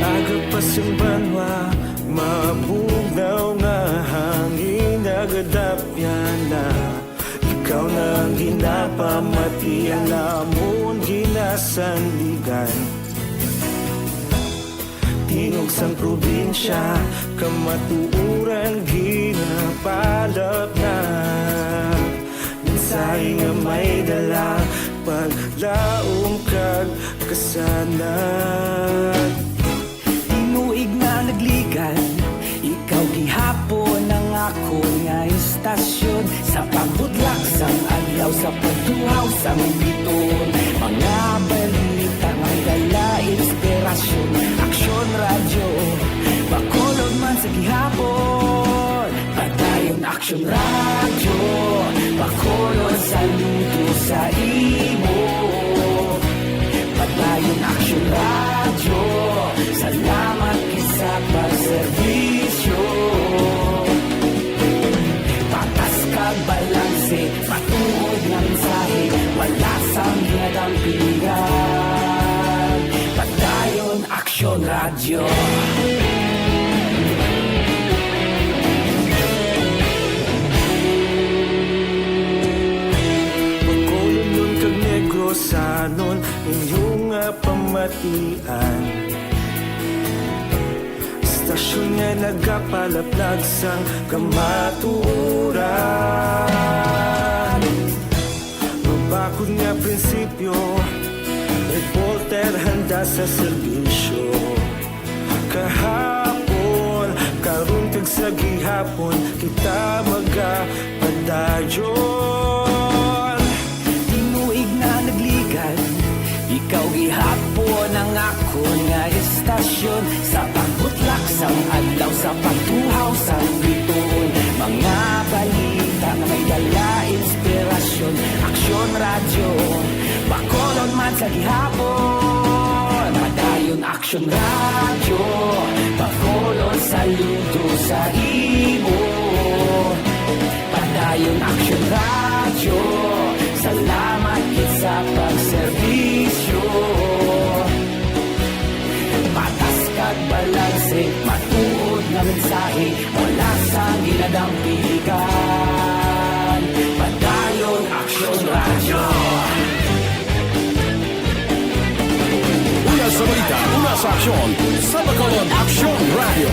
Aga pa sing banwa, mabugnaw nga hangin, nagadapyan na. Ikaw na ang ginapamati, ang amon ginasandigan. Tingog sang probinsya, kamatuoran ginapalapnag. Mensahe nga may dala, paglaom kag kasanag. Tinuig na nagligan, ikaw gihapon ang akon nga istasyon. Sa pagbutlak sang adlaw, sa pagtuhaw sang bituon, mga balita may dala inspirasyon. Aksyon Radyo, Bacolod man sa gihapon. Padayon Aksyon Radyo, Bacolod saludo sa imo. Padayon Aksyon Radyo, salamat gid sa pagserbisyo. Patas kag balanse, matuod nga mensahe, wala sang ginadampigan. Padayon Aksyon Radyo. Bacolodnon kag Negrosanon, inyo nga pamatian. Istasyon nga nagapalaplag sang kamatuoran. Mabakod nga prinsipyo, reporter handa sa serbisyo. Kahapon, karon kag sa gihapon, kita magapadayon. Tinuig na nagligan, ikaw gihapon ang akon nga istasyon. Sa pagbutlak sang adlaw, sa pagtuhaw sang bituon, mga balita nga may dala inspirasyon. Aksyon Radyo, Bacolod man sa gihapon. Padayon Aksyon Radyo, Bacolod saludo sa imo. Padayon Aksyon Radyo, salamat gid sa pagserbisyo. Patas kag balanse, matuod nga mensahe, wala sang ginadampigan. Padayon Aksyon Radyo. Una sa balita, una sa aksyon, sa Bacolod Aksyon Radyo.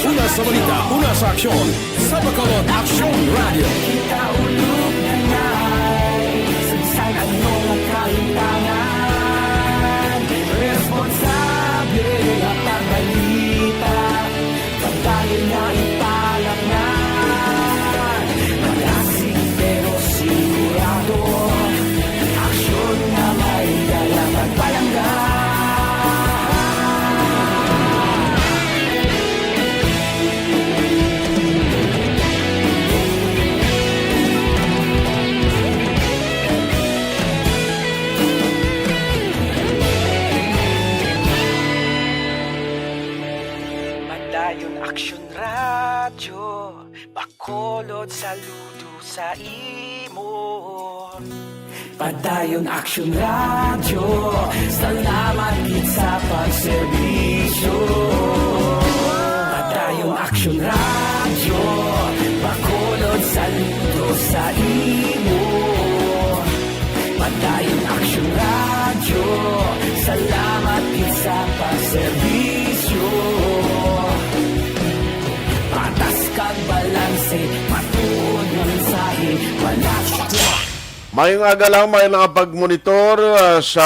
Una sa balita, una sa aksyon, sa Bacolod Aksyon Radyo. Kita ulog na ngay, sa bisan ano nga kahintangan, responsable nga pagbalita. Padayon nga ipalapngan, malasig pero sigurado. Aksyon nga may dala pagpalangga. Padayon Aksyon Radyo, Bacolod saludo sa imo. Padayon Aksyon Radyo, salamat gid sa pagserbisyo. Padayon Aksyon Radyo, Bacolod saludo sa imo. Padayon Aksyon Radyo, salamat gid sa pagserbisyo. Patas kag balanse, matuod nga mensahe, wala sa Mayong aga lang, mga nakapagmonitor, ah, sa,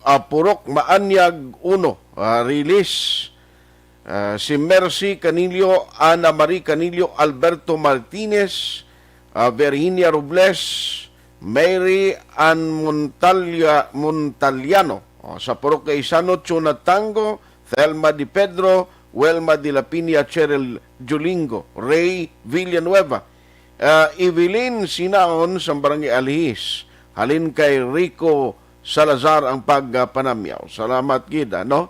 ah, Purok Maanyag uno, ah, release. Ah, si Mercy Canillo, Ana Marie Canillo, Alberto Martinez, ah, Virginia Robles, Mary Ann Montalia-, Montaliano, o, sa Purok Gaisano, Chuna Tango, Thelma Di Pedro, Wilma de la Piña, Cheryl Julingo, Ray Villanueva, ah, Evelyn Sinaon sa Barangay Alihis, halin kay Rico Salazar ang pagpanamyaw. Salamat gid, ano,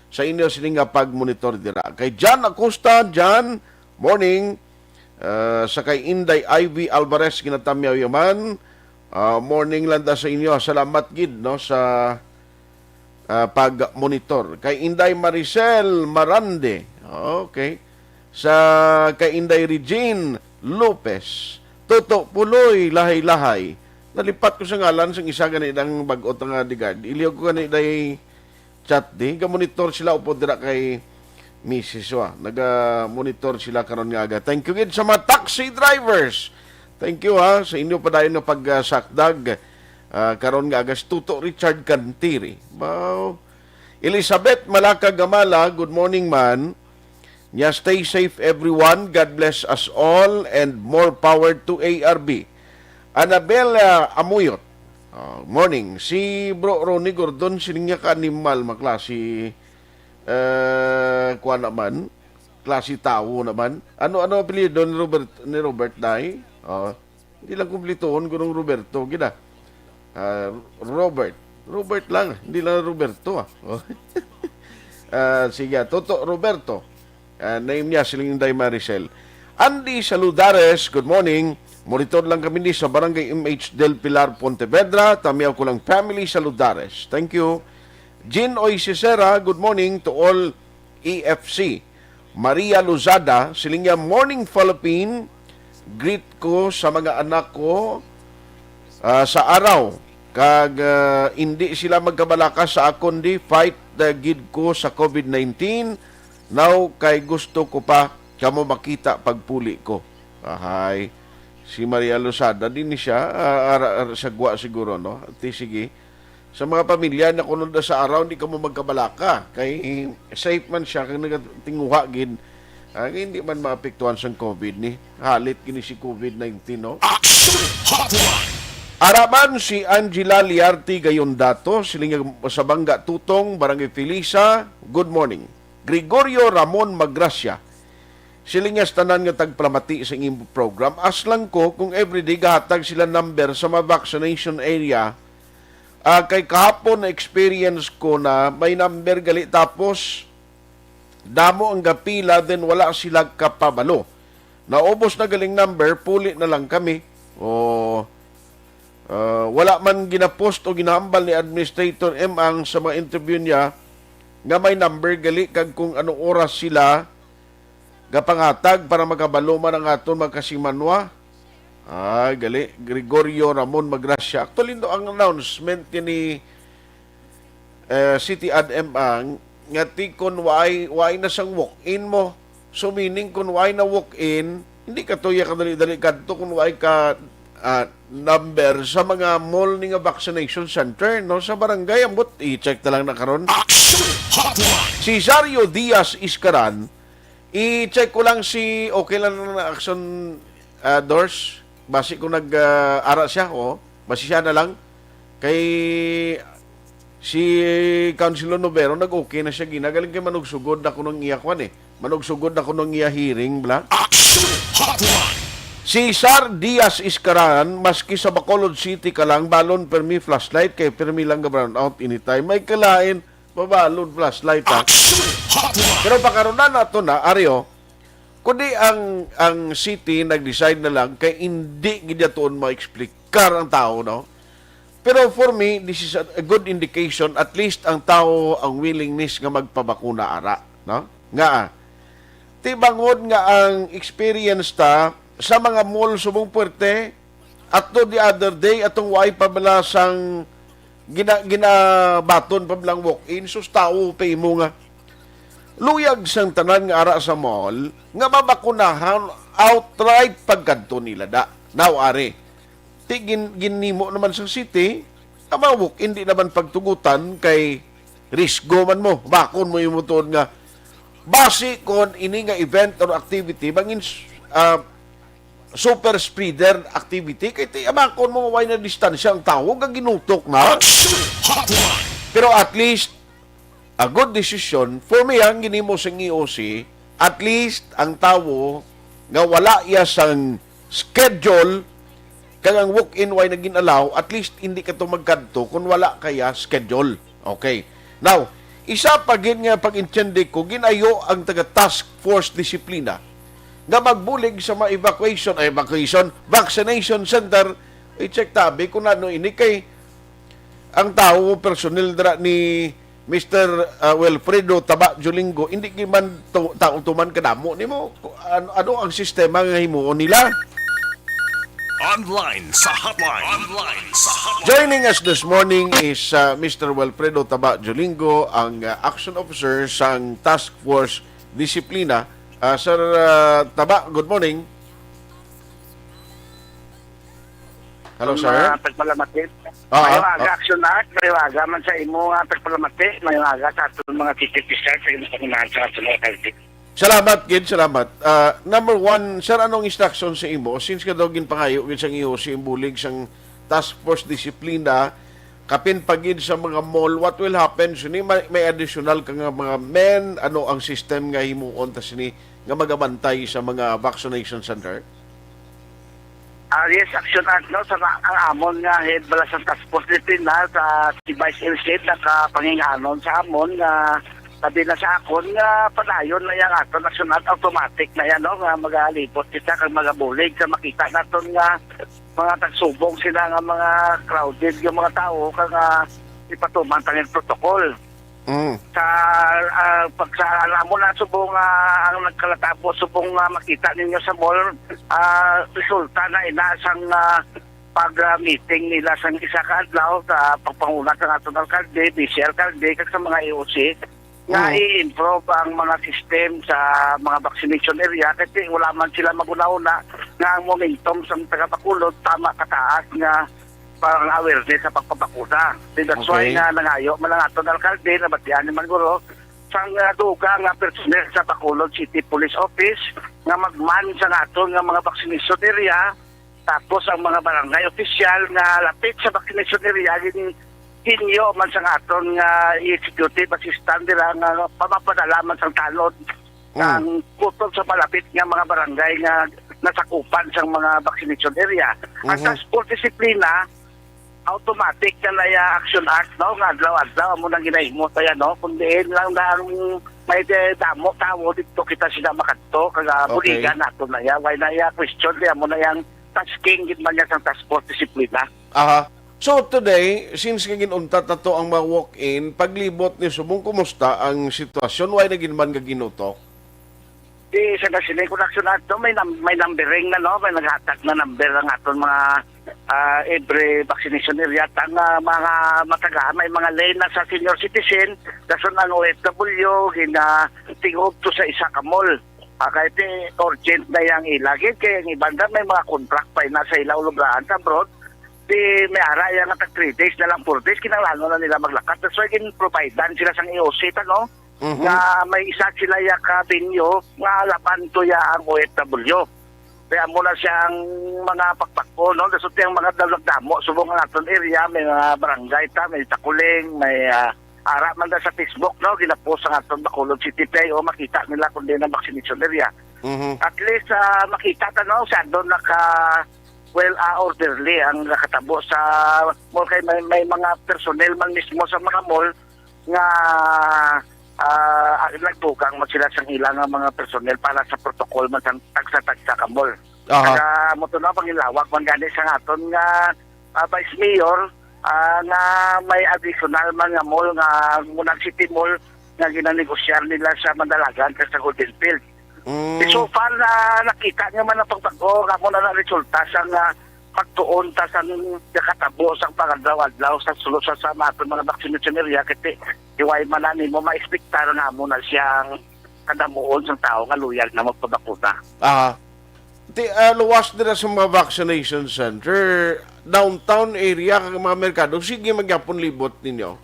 sa inyo sini nga pagmonitor dira. Kay John Acosta, John, morning. Ah, sa kay Inday Ivy Alvarez, ginatamyaw yaman. Ah, morning lang da sa inyo. Salamat gid, no, sa, ah, pag-monitor. Kay Inday Maricel Marande. Okay. Sa kay Inday Regine Lopez. Toto Puloy, Lahay-Lahay. Nalipat ko sa ngalan sang isa gani dang bag-o nga di guard. Iliog ko gani day chat di. Ga-monitor sila upod dira kay Misis, wa. Naga-monitor sila karon nga aga. Thank you gid sa mga taxi drivers. Thank you, ha, sa inyo padayon nga pagsakdag, ah, karon nga aga. Si Tuto Richard Cantiri. Wow. Elizabeth Malaka Gamala, good morning, man. Nya, stay safe, everyone. God bless us all and more power to A R B. Annabella Amuyot, ah, morning. Si Bro Ronnie Gordon, sining niya ka animal, maklase, eh, kuwan naman, klase tawo naman. Ano, ano apelyido ni Robert, ni Robert, day? Oh, hindi lang kumplituhon, Gunong Roberto, gina. Ah, Robert. Robert lang, hindi lang Roberto, ah. Oh. Ah, sige, Toto Roberto. Ah, name niya, siling Inday Maricel. Andy Saludares, good morning. Monitor lang kami ni sa Barangay M H Del Pilar, Pontevedra. Tamiaw ko lang family, Saludares. Thank you. Jean Oy Cicera, good morning to all E F C. Maria Lozada, siling niya, "Morning, Philippine. Greet ko sa mga anak ko, ah, sa araw. Kag, ah, indi sila magkabalaka sa akon, di fight, ah, gid ko sa COVID nineteen. Now, kay gusto ko pa kamo makita pagpuli ko." Ahay. Si Maria Lozada, din ni siya, ah, ara, ara, sa Gwa siguro, no? Ti, sige. Sa mga pamilya na kuno da sa araw, hindi kamo magkabalaka. Kay safe man siya, kag nagatinguha gid. Ah, hindi man maapektuhan sang COVID ni. Halit gini si COVID nineteen, no? Action Hotline! Araman si Angela Liarte Gayondato, siling niya sa Bangga Tutong, Barangay Felisa. Good morning. Gregorio Ramon Magracia, siling niya sa tanan nga tagpalamati sa inyong program, ask lang ko kung everyday gahatag sila number sa mga vaccination area. Ah, kay kahapon na-experience ko na may number gali, tapos damo ang gapila, then wala sila kapabalo. Naubos na galing number, puli na lang kami. O, ah, wala man ginapost o ginahambal ni Administrator M. Ang sa mga interview niya nga may number gali kag kung ano oras sila gapangatag para makabalo man ang aton mga kasimanwa. Ah, gali, Gregorio Ramon Magracia. Actually, no, ang announcement ni, eh, City Ad M ang nga ti kon why, why na sang walk-in mo. So, meaning, kung why na walk-in, hindi ka tuya kadali-dali kadto kung why ka, ah, number sa mga mall ni nga vaccination center, no? Sa barangay, ambot, i-check na lang na karon. Action Hotline! Si Zario Diaz Iscaran, i-check ko lang si, okay lang na action, ah, Dors. Basi kung nag, ah, ara siya, o, basi siya na lang. Kay si Councilor Novero, nag-okay na siya, ginagaling kay manugsugod na kuno ang iya kwan eh. Manugsugod na kuno ang iya hearing, bla. Action Hotline! Si Sar Diaz Iscaran, maski sa Bacolod City ka lang, balon permi flashlight, kay permi lang ga brownout anytime. May kalain, mabalon flashlight, ha? Action Hotline! Pero pakarunan nato na, Ario, kundi ang, ang city nag-decide na lang kay hindi gid yatoon ma-explicar ang tao, no? Pero for me, this is a, a good indication, at least ang tao ang willingness nga magpabakuna ara, no? Nga, ti bangod nga ang experience ta sa mga mall subong puwerte, ato the other day, atong way pa bala sang gina-, ginabaton pa bala ang walk-in, sus, tao pa imo nga. Luyag sang tanan nga ara sa mall, nga mabakunahan outright pagkadto nila da. Now, ari, ti gin-, ginimo naman sa city, ang mga walk-in di naman pagtugutan kay risgo man mo. Bakon mo yung motor nga. Basi kon ini nga event or activity, bangin, ah, super spreader activity, kay ti amakon mo, way na distansya ang tawo, gaginutok na. Action Hotline. Pero at least, a good decision for me ang ginimo sang E O C. At least ang tawo nga wala iya sang schedule, kag ang walk-in way na gin-allow, at least hindi ka to magkadto kung wala kaya schedule. Okay. Now, isa pa gid nga pag-intindi ko, ginayo ang taga Task Force Disiplina nga magbulig sa mga evacuation, ay, evacuation, vaccination center. I-check tabi kung ano ini, kay ang tawo, personnel dira ni Mister, ah, Wilfredo Taba Julingo, hindi gid man to, tao tuman kadamo nimo. Ano, ano ang sistema nga himuon nila? Online sa hotline. Online sa hotline. Joining us this morning is, ah, Mister Wilfredo Taba Julingo, ang, ah, action officer sang Task Force Disiplina. Ah, Sir, ah, Taba, good morning. Hello, sir. Mga pagpalamati. Ah, Maayong ah, aga, ah. Action Art. Maayong aga man sa imo nga pagpalamati. Maayong aga sa aton mga city official sa imong pangunahan sa aton mga kaldi. Salamat, gid. Salamat. Ah, number one, sir, anong instruction sa imo? Since ka daw ginpangayo gid sang E O C ang bulig sang Task Force Disiplina, kapin pa gid sa mga mall, what will happen? Sini may, may additional ka nga mga men, ano ang system nga himuon ta sini nga magabantay sa mga vaccination center? Ah, yes, Action Art, no? Sa ma-, ang amon nga head bala sa Task Force Disiplina, sa si Vice L C, nakapanginganon sa amon nga sabi na sa akon nga padayon na yang aton Action Art, automatic na yan, no? Nga magalibot kita kag magabulig sa makita naton nga mga tagsubong sila nga mga crowded yung mga tao kag, ah, ipatuman tang protocol. Mm. Sa, ah, pag sa, alam mo na, subong, ah, ang nagkalatabo, subong, ah, makita ninyo sa mall, ah, resulta na ina sang, ah, pag, ah, meeting nila sang isa ka adlaw sa pagpanguna sang aton alkalde, vice alkalde, kag sa mga E O C, nga Mm. i-improve ang mga system sa mga vaccination area, kasi wala man sila mag-una-una nga ang momentum sa taga Bacolod tama kataas nga pang-awareness sa pagpabakuna. Then that's why Okay. nga nangayo man ang aton alkalde, nabatian ni Mangguro, sang, ah, dugang nga personnel sa Bacolod City Police Office nga mag-man sa aton nga mga vaccination area, tapos ang mga barangay official nga lapit sa vaccination area, gin-, ginyo man sa aton nga executive assistant nila nga pamapadala man sang tanod Mm. ang kutob sa malapit nga mga barangay nga nasakupan sang mga vaccination area. Ang Mhm. Task Force Disiplina, automatic na na iya Action Art, no? Nga adlaw-adlaw, amo nang ginahimo sa iya, no? Kung diin lang na ang may de-, damo tawo, dito kita sila makadto, kag, ah, Okay. buligan nato na iya. Why na iya question, di amo na yang tasking, gid man niya sang Task Force Disiplina. Aha. So today, since nga ginuntat na to ang mga walk-in, paglibot ni subong, kumusta ang sitwasyon? Why na gid man nga ginutok? Di sa National Production Act, no, may num-, may numbering na, no? May naghatag na number ang aton mga, ah, every vaccination area. Ang, ah, mga mataga, may mga lane na sa senior citizen, dason ang O F W, gina-, tingog to sa isa ka mall. Ah, kay ti urgent na yang ila gid, kay ang iban na may mga contract pa na sa ila ulubrahan sa abroad. Di may ara yang tag three days na lang, four days, kinahanglan na nila maglakat. That's why gin-providean sila sang E O C ta, no? Mhm. Nga may isa sila ya ka venue nga laban to ya ang O F W. Kaya mo na siyang mga pagpako, no? Daso tiyang mga dalag damo, subong ang aton area, may mga barangay ta, may Takuling, may, ah, ara man da sa Facebook, no? Ginapost ang aton Bacolod City P I O, makita nila kung di na vaccination area. Mhm. At least, ah, makita ta, no? Sa doon naka, well, ah, orderly ang nakatabo sa mall, kay may, may mga personnel man mismo sa mga mall nga, ah, nagdugang man sila sang ila nga mga personnel para sa protocol man sang tagsa-tagsa ka mall. Aha. Kaya mo to na, panginlawag man gani sa aton nga, ah, Vice Mayor, ah, nga may additional man nga mall nga muna City Mall nga ginanegosyar nila sa Mandalagan kag sa Golden Field. Mm. So far na nakita niyo man ang pagbago, nga mo na resulta sa nga pagtuon ta sa nakatabo sa pag-adlaw-adlaw sa sulo sa, sa aton mga vaccination area, kasi iway man na nimo ma-expectar na mo na siyang kadamuon sa tao nga loyal na magpabakuna. Ah, ti, ah, luwas dira sa mga vaccination center, downtown area, kag mga merkado, sige man gyapon libot ninyo?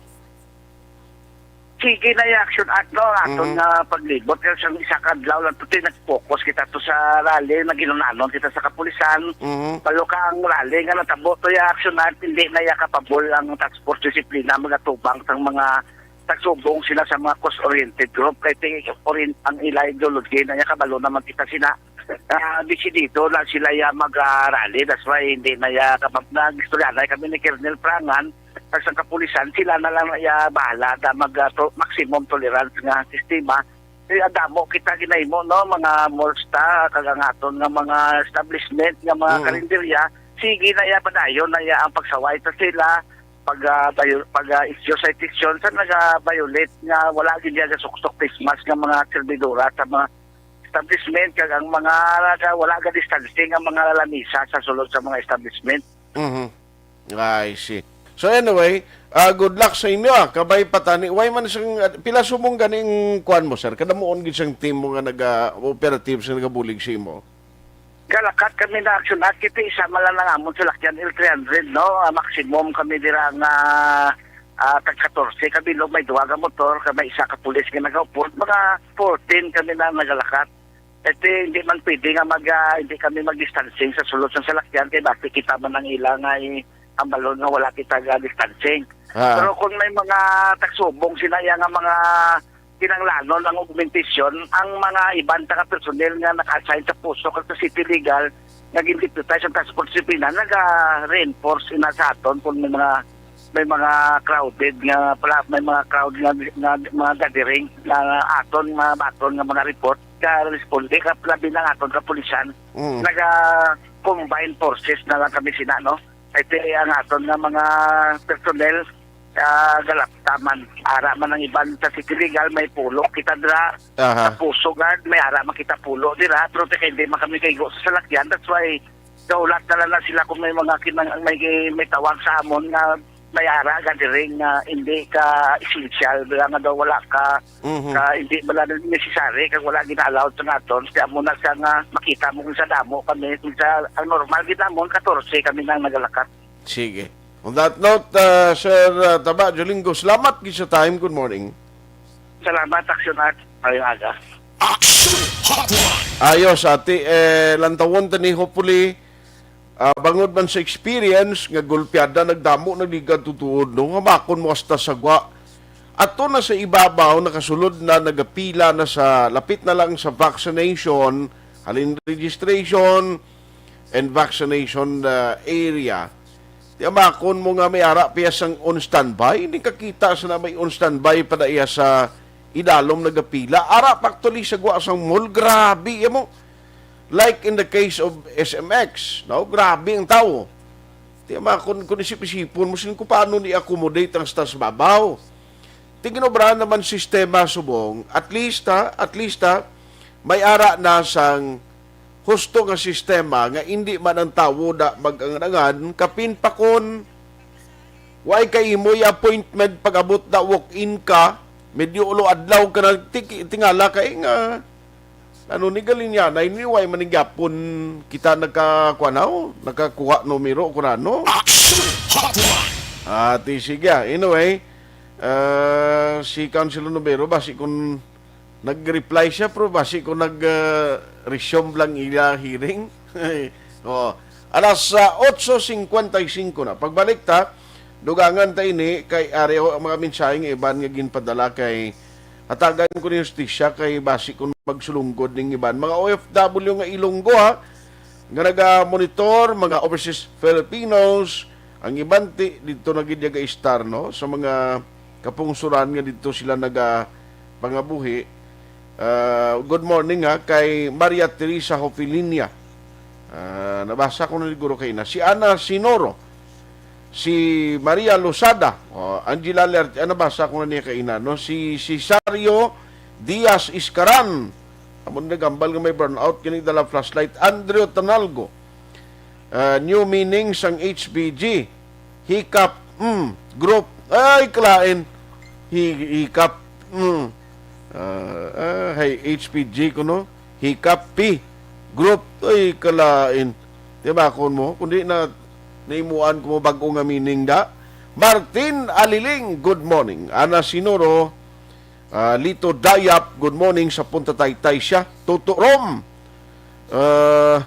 Sige na yung action act, no? Aton Mhm. nga paglibot, kaya siyang isa ka adlaw lang to, nag-focus kita to sa rally, naginunanon kita sa kapulisan. Mhm. Palo ka ang rally nga natabo to yung action act, hindi na iya kapabol ang task force disiplina, magatubang sang mga tagsubong sila sa mga cause-oriented group. Kay ti-, orient-, ang ila ideology na iya kabalo naman kita sila. Ah, desidido na sila ya mag-rally. That's why hindi na ya kapag nag-istorya na kami ni Colonel Prangan, kag sa kapulisan, sila na lang ya bahala na mag, ah, to-, maximum tolerance nga sistema. Kaya damo kita ginahimo, no, mga malls ta, kag ang aton nga mga establishment, nga mga Mm. karinderya, sige na ya padayon na ya ang pagsaway ta sila, pag, ah, bayo-, pag, ah, issue citation sa naga-violate nga wala gid ya gasuksok face mask nga mga servidora sa mga establishment, kag ang mga naga-, wala ga distancing ang mga lamisa sa sulod sa mga establishment. Mhm. I see. So anyway, ah, good luck sa inyo, ah. Kabay pa tani. Why man sang, ah, pila subong ganing kuan mo, sir? Kadamuon gid sang team mo nga naga-operative sa nagabulig sa imo? Galakat kami na action act, kay isa man lang ang amon salakyan, L three hundred, no? Ah, maximum kami dira nga, ah, tag katorse ka bilog, may duha ka motor, ka may isa ka pulis nga nagaupod, mga fourteen kami na nagalakat. Ito, hindi man pwede nga mag, ah, hindi kami mag-distancing sa sulod sa salakyan, kay basi kita man ang ila nga i-, ang balon nga wala kita ga-distancing. Ah. Pero kung may mga tagsubong sila iya nga mga kinanglanon ang augmentation, ang mga iban ta ka personnel nga naka-assign sa Puso kag sa City Legal nga gin-deputize ang task force disiplina, naga-reinforce ina sa aton kung may mga, may mga crowded nga pala, may mga crowd nga, nga mga gathering na aton mabaton nga mga report, ka responde ka labi na ang aton kapulisan. Mm. Naga-combine forces na lang kami sina, no? Ito ang aton nga mga personnel, ah, galapta man. Ara man ang iban sa City Legal, may pulo kita dira. Aha. Sa Puso Guard, may ara man kita pulo dira. Pero te, kay di man kami kaigo sa salakyan. That's why, gaulat na lang na sila kung may mga kinang-, may, may tawag sa amon nga may ara ka diri nga hindi ka essential, bala nga daw wala ka, Mhm. ka hindi bala necessary, kag wala gina-allowed sa aton. Kaya mo na siya nga makita mo kung sa damo kami, kung sa, ang normal gid namon, katorse kami nang nagalakat. Sige. On that note, uh, Sir, uh, Taba Jolingo, salamat gid sa time. Good morning. Salamat, Action Art. Mayong aga. Action Hotline. Ayos, ati. Eh, lantawon ta ni, hopefully, ah, bangod man sa experience nga gulpiada, nagdamo na ligad tutuod, no? Hamakon mo hasta sa gwa. Ato na sa ibabaw, nakasulod na, nagapila na sa, lapit na lang sa vaccination, halin registration and vaccination, ah, area. Ti amakon mo nga may ara piya sang on standby, hindi kakita sa na may on standby pa na iya sa idalom nagapila. Ara pa actually sa gwa sang mall, grabe, iya mo. Like in the case of S M X, no? Grabe ang tawo. Ti amakon, kung isip-isipon mo, sin kung paano ni accommodate ang stas babaw. Ti ginobrahan naman sistema subong, at least, ha, at least, ha, may ara na sang husto nga sistema nga indi man ang tawo da mag-angan-angan, kapin pa kon way ka imo i-appointment pag-abot da walk-in ka, medyo ulo adlaw ka na, ti-, tingala kay nga, ano ni galinyanay ni, way man ni gyapon kita nagkakuan, aw, nakakuha numero, kung ano. Action Hotline. Ah, ti sige, ah. Anyway, ah, si Councilor Numero, basi kung nag-reply siya, pero basi kung nag, ah, resume lang ila hearing. Oo. Alas, ah, otso cincuenta y cinco na. Pagbalik ta, dugangan ta ini kay ari ang mga mensahe nga iban nga ginpadala kay hatagan ko ni hustisya kay basi kung magsulunggod ning iban. Mga O F W nga Ilonggo, ha, nga naga-monitor, mga overseas Filipinos, ang iban ti, dito na gid yaga istar, no? Sa mga kapungsuran nga dito sila naga pangabuhi. Ah, good morning, ha, kay Maria Teresa Hofilinia. Ah, nabasa ko na siguro kay na. Si Ana Sinoro, si Maria Losada, oh, Angela Lerte, ah, nabasa ko na niya kay ina, no? Si Cesario Diaz Iscaran, amo na gambal nga may brownout, kini dala flashlight. Andrew Tanalgo, ah, new meaning sang H B G, hikap, mm, group, ay, kalain, hi-, hikap, mm, ah, ah, hey, H P G kuno, hikap P, group, ay, kalain. Di ba, kun mo, kundi na, naimuan ko mo bag-o nga meaning da. Martin Aliling, good morning. Ana Sinoro, Ah, Lito Dayap, good morning sa Punta Taytay siya. Toto Rom. Ah,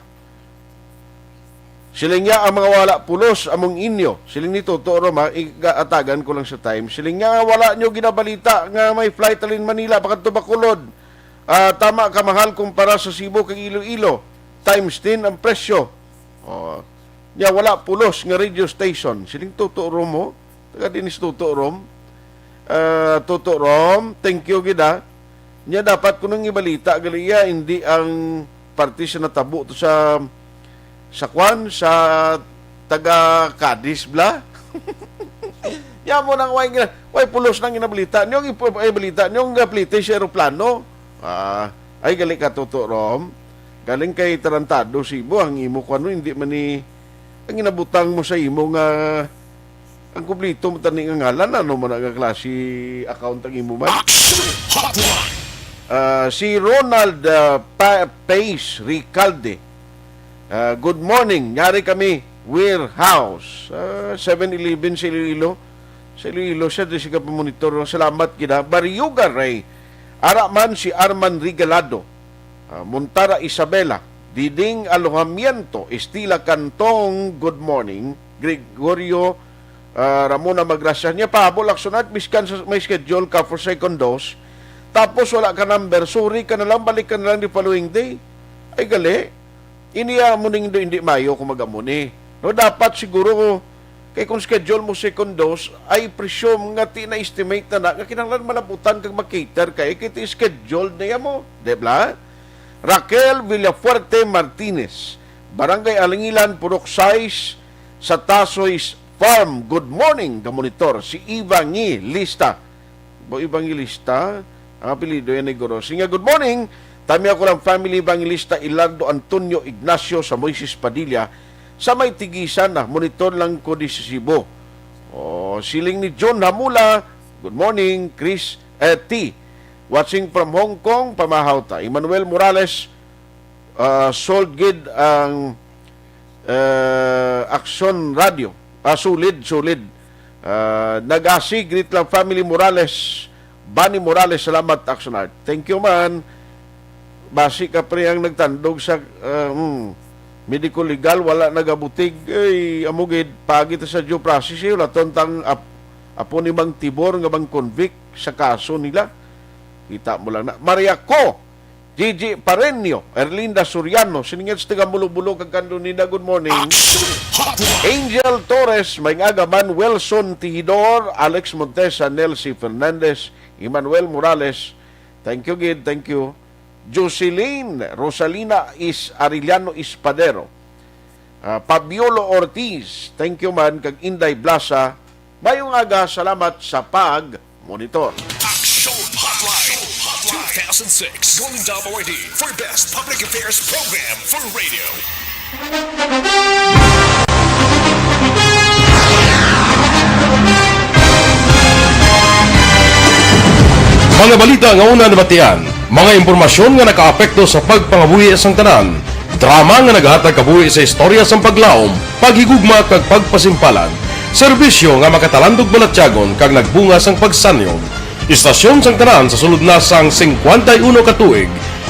siling niya ang mga wala pulos among inyo. Siling ni Toto Rom, ha, igaatagan ko lang sa time. Siling niya wala nyo ginabalita nga may flight alin Manila, baka to Bacolod. Ah, tama ka mahal kumpara sa Cebu kag Iloilo. Times ten ang presyo. Oh. Nya wala pulos nga radio station. Siling Toto Rom, oh. Taga dinis Toto Rom. Ah, Toto Rom, thank you gid, ah. Nya dapat ko nang ibalita gali iya, hindi ang parte sa natabo to sa, sa kwan, sa taga Cadiz bla. Nya mo nang way, way pulos nang inabalita. Nyo ang ipo-, ay balita nyo ang gaplite sa eroplano. Ah, ay gali ka, Toto Rom. Galing kay tarantado si Ibo ang imo kwan, no? Hindi man ni ang inabutang mo sa imo nga ang kumplito mo tani nga ngalan, ano man nga klase account ang imo man? Action Hotline! Ah, si Ronald, ah, Pa-, Pace Ricalde. Ah, good morning. Nyari kami warehouse. Ah, seven eleven sa Iloilo. Sa Iloilo siya, di siya pa monitor. Salamat gid, ha. Barioga Ray. Ara man si Arman Regalado. Ah, Montara Isabela. Diding Alojamiento. Estila Cantong, good morning. Gregorio, ah, Ramona Magrasya. Nya pahabol, Action Art, biskan sa may schedule ka for second dose, tapos wala ka number, sorry ka na lang, balik ka na lang the following day. Ay, gali. Ini amo ning hindi, hindi mayo kung mag-amo ni. No, dapat siguro, kay kung schedule mo second dose, I presume nga ti na-estimate na na, nga kinahanglan malabutan kag mag-cater kay, kay ti scheduled na ya mo, di ba? Raquel Villafuerte Martinez, Barangay Alangilan, Purok sais, sa Tasoy Farm. Good morning, ga-monitor si Eva Ngi Lista. Bo Evangelista, ang apelyido yan ni Guro. Sige, good morning. Tami ako lang family, Evangelista Ilardo Antonio Ignacio sa Moises Padilla, sa may Tigisan na, monitor lang ko di sa Cebu. Oh, siling ni John Hamula, good morning, Chris, eh, T. Watching from Hong Kong, pamahaw ta. Emmanuel Morales, ah, sold gid ang, eh, Action Radio. Ah, solid, solid. Ah, nag-asi, greet lang family Morales. Bani Morales, salamat, Action Art. Thank you, man. Basi ka, pre, ang nagtandog sa, ah, hmm, medical legal, wala nagabutig. Ay, amo gid, pagi ta sa due process, eh, wala ton tang ap-, apo ni Mang Tibor nga mang convict sa kaso nila. Kita mo lang na. Maria Co, Gigi Pareño, Erlinda Soriano, siningit sa taga Mulo-Bulo kag Candonina, good morning. Action Hotline! Angel Torres, may nga agaman, Wilson Tihidor, Alex Montesa, Nelsie Fernandez, Emmanuel Morales, thank you gid, thank you. Jocelyn Rosalina is Arellano Espadero, ah, Pabiolo Ortiz, thank you man, kag Inday Blasa, mayong aga, salamat sa pag-monitor. Action Hotline two thousand six Golden Dome Awardee for Best Public Affairs Program for Radio. Mga balita nga una nabatian, mga impormasyon nga nakaapekto sa pagpangabuhi sang tanan, drama nga naghatag kabuhi sa istorya sang paglaom, paghigugma kag pagpasimpalan, serbisyo nga makatalandog balatyagon kag nagbunga sang pagsanyog. Istasyon sang tanan sa sulod na sang singkwenta y uno ka tuig.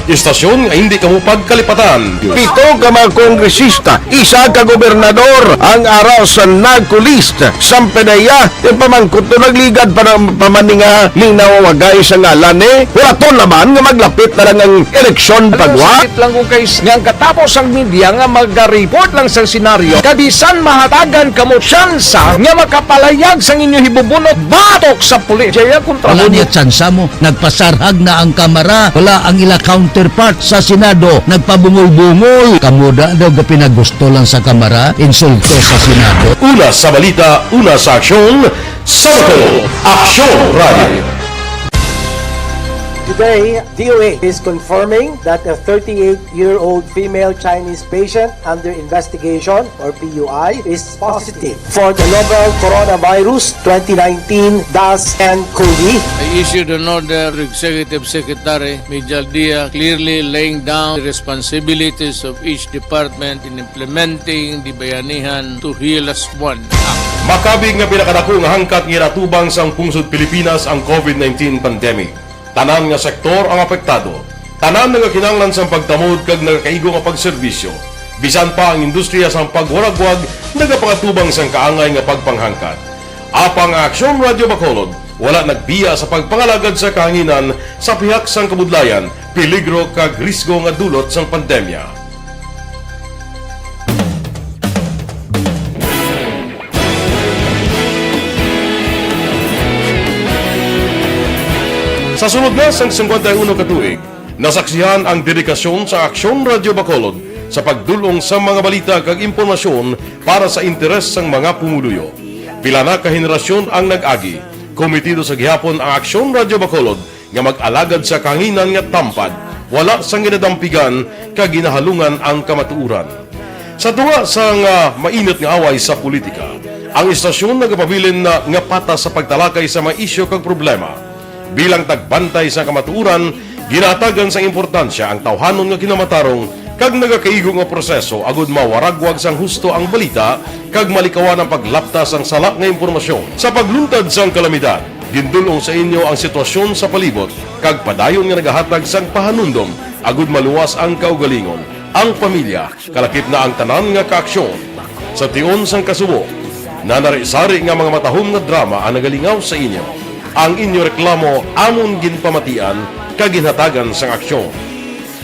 Istasyon nga hindi kamo pagkalipatan. Pito ka mga kongresista, isa ka gobernador ang ara sa NAGCO list. Sampedeya, yung pamangkot to nagligad pa ng pamaninga, linawagay sa ngalan eh. Wala to naman nga maglapit na lang ang eleksyon pagwa. Sakit lang kung kay nga ang katapos ang media nga mag-report lang sa senaryo, kabisan mahatagan kamo tsansa nga makapalayag sang inyo hibubunot batok sa pulis. Jaya kontra Wala mo. Niya tsansa mo. Nagpasarhag na ang Kamara. Wala ang ila counterpart sa Senado. Nagpabungol-bungol. Kamo da daw gapinagusto lang sa Kamara. Insulto sa Senado. Una sa balita, una sa aksyon, sa Aksyon Radio. Today, D O A is confirming that a thirty-eight-year-old female Chinese patient under investigation, or P U I, is positive for the novel coronavirus twenty nineteen dash N cov. I issued an order to Executive Secretary Mijal Dia, clearly laying down the responsibilities of each department in implementing the Bayanihan to Heal As One Act. Makabig nga pinakadako nga hangkat nga ginatubang sang pungsod Pilipinas ang COVID nineteen pandemic. Tanan nga sektor ang apektado. Tanan nagakinahanglan sang pagtamod kag nagakaigo nga pagserbisyo. Bisan pa ang industriya sang pagwaragwag nagapangatubang sang kaangay nga pagpanghangkat. Apang ang Aksyon Radyo Bacolod wala nagbiya sa pagpangalagad sa kahanginan sa pihak sang kabudlayan, peligro kag risgo nga dulot sang pandemya. Sa sulod na sang singkwenta y uno ka tuig, nasaksihan ang dedikasyon sa Aksyon Radyo Bacolod sa pagdul-ong sa mga balita kag impormasyon para sa interes sang mga pumuluyo. Pila na ka henerasyon ang nag-agi. Komitido sa gihapon ang Aksyon Radyo Bacolod nga mag-alagad sa kahanginan nga tampad, wala sang ginadampigan kag ginahalungan ang kamatuoran. Sa tunga sang, ah, mainit nga away sa politika, ang istasyon nagapabilin na nga patas sa pagtalakay sa mga isyu kag problema. Bilang tagbantay sa kamatuoran, ginahatagan sang importansya ang tawhanon nga kinamatarong kag nagakaigo nga proseso agud mawaragwag sang husto ang balita kag malikawan ang paglapta sang sala nga impormasyon. Sa pagluntad sang kalamidad, gindul-ong sa inyo ang sitwasyon sa palibot kag padayon nga nagahatag sang pahanumdom agud maluwas ang kaugalingon, ang pamilya, kalakip na ang tanan nga kaaksyon. Sa tion sang kasubo, nanari-sari nga mga matahom nga drama ang nagalingaw sa inyo. Ang inyo reklamo amon ginpamatian kag ginhatagan sang aksyon.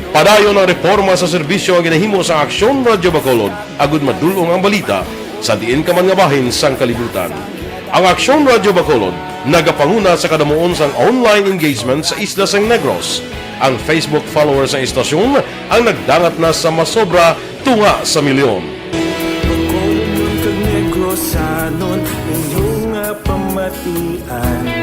Padayon ang reporma sa serbisyo nga ginahimo sang Aksyon Radyo Bacolod agud madul-ong ang balita sa diin ka man nga bahin sang kalibutan. Ang Aksyon Radyo Bacolod nagapanguna sa kadamuon sang online engagement sa isla sang Negros. Ang Facebook followers sang istasyon ang nagdangat na sa masobra tunga sa milyon. Bacolodnon kag Negrosanon, inyo nga pamatian.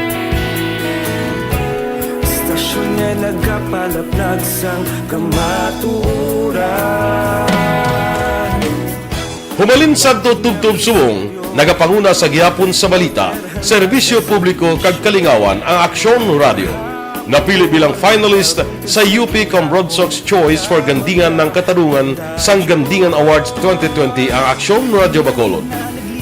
Istasyon nga nagapalaplag sang kamatuoran. Humalin sadto tubtob subong, nagapanguna sa gihapon sa balita, serbisyo publiko kag kalingawan ang Aksyon Radyo. Napili bilang finalist sa U P Cambronsox Choice for Gandingan ng Katarungan sang Gandingan Awards twenty twenty ang Aksyon Radyo Bacolod.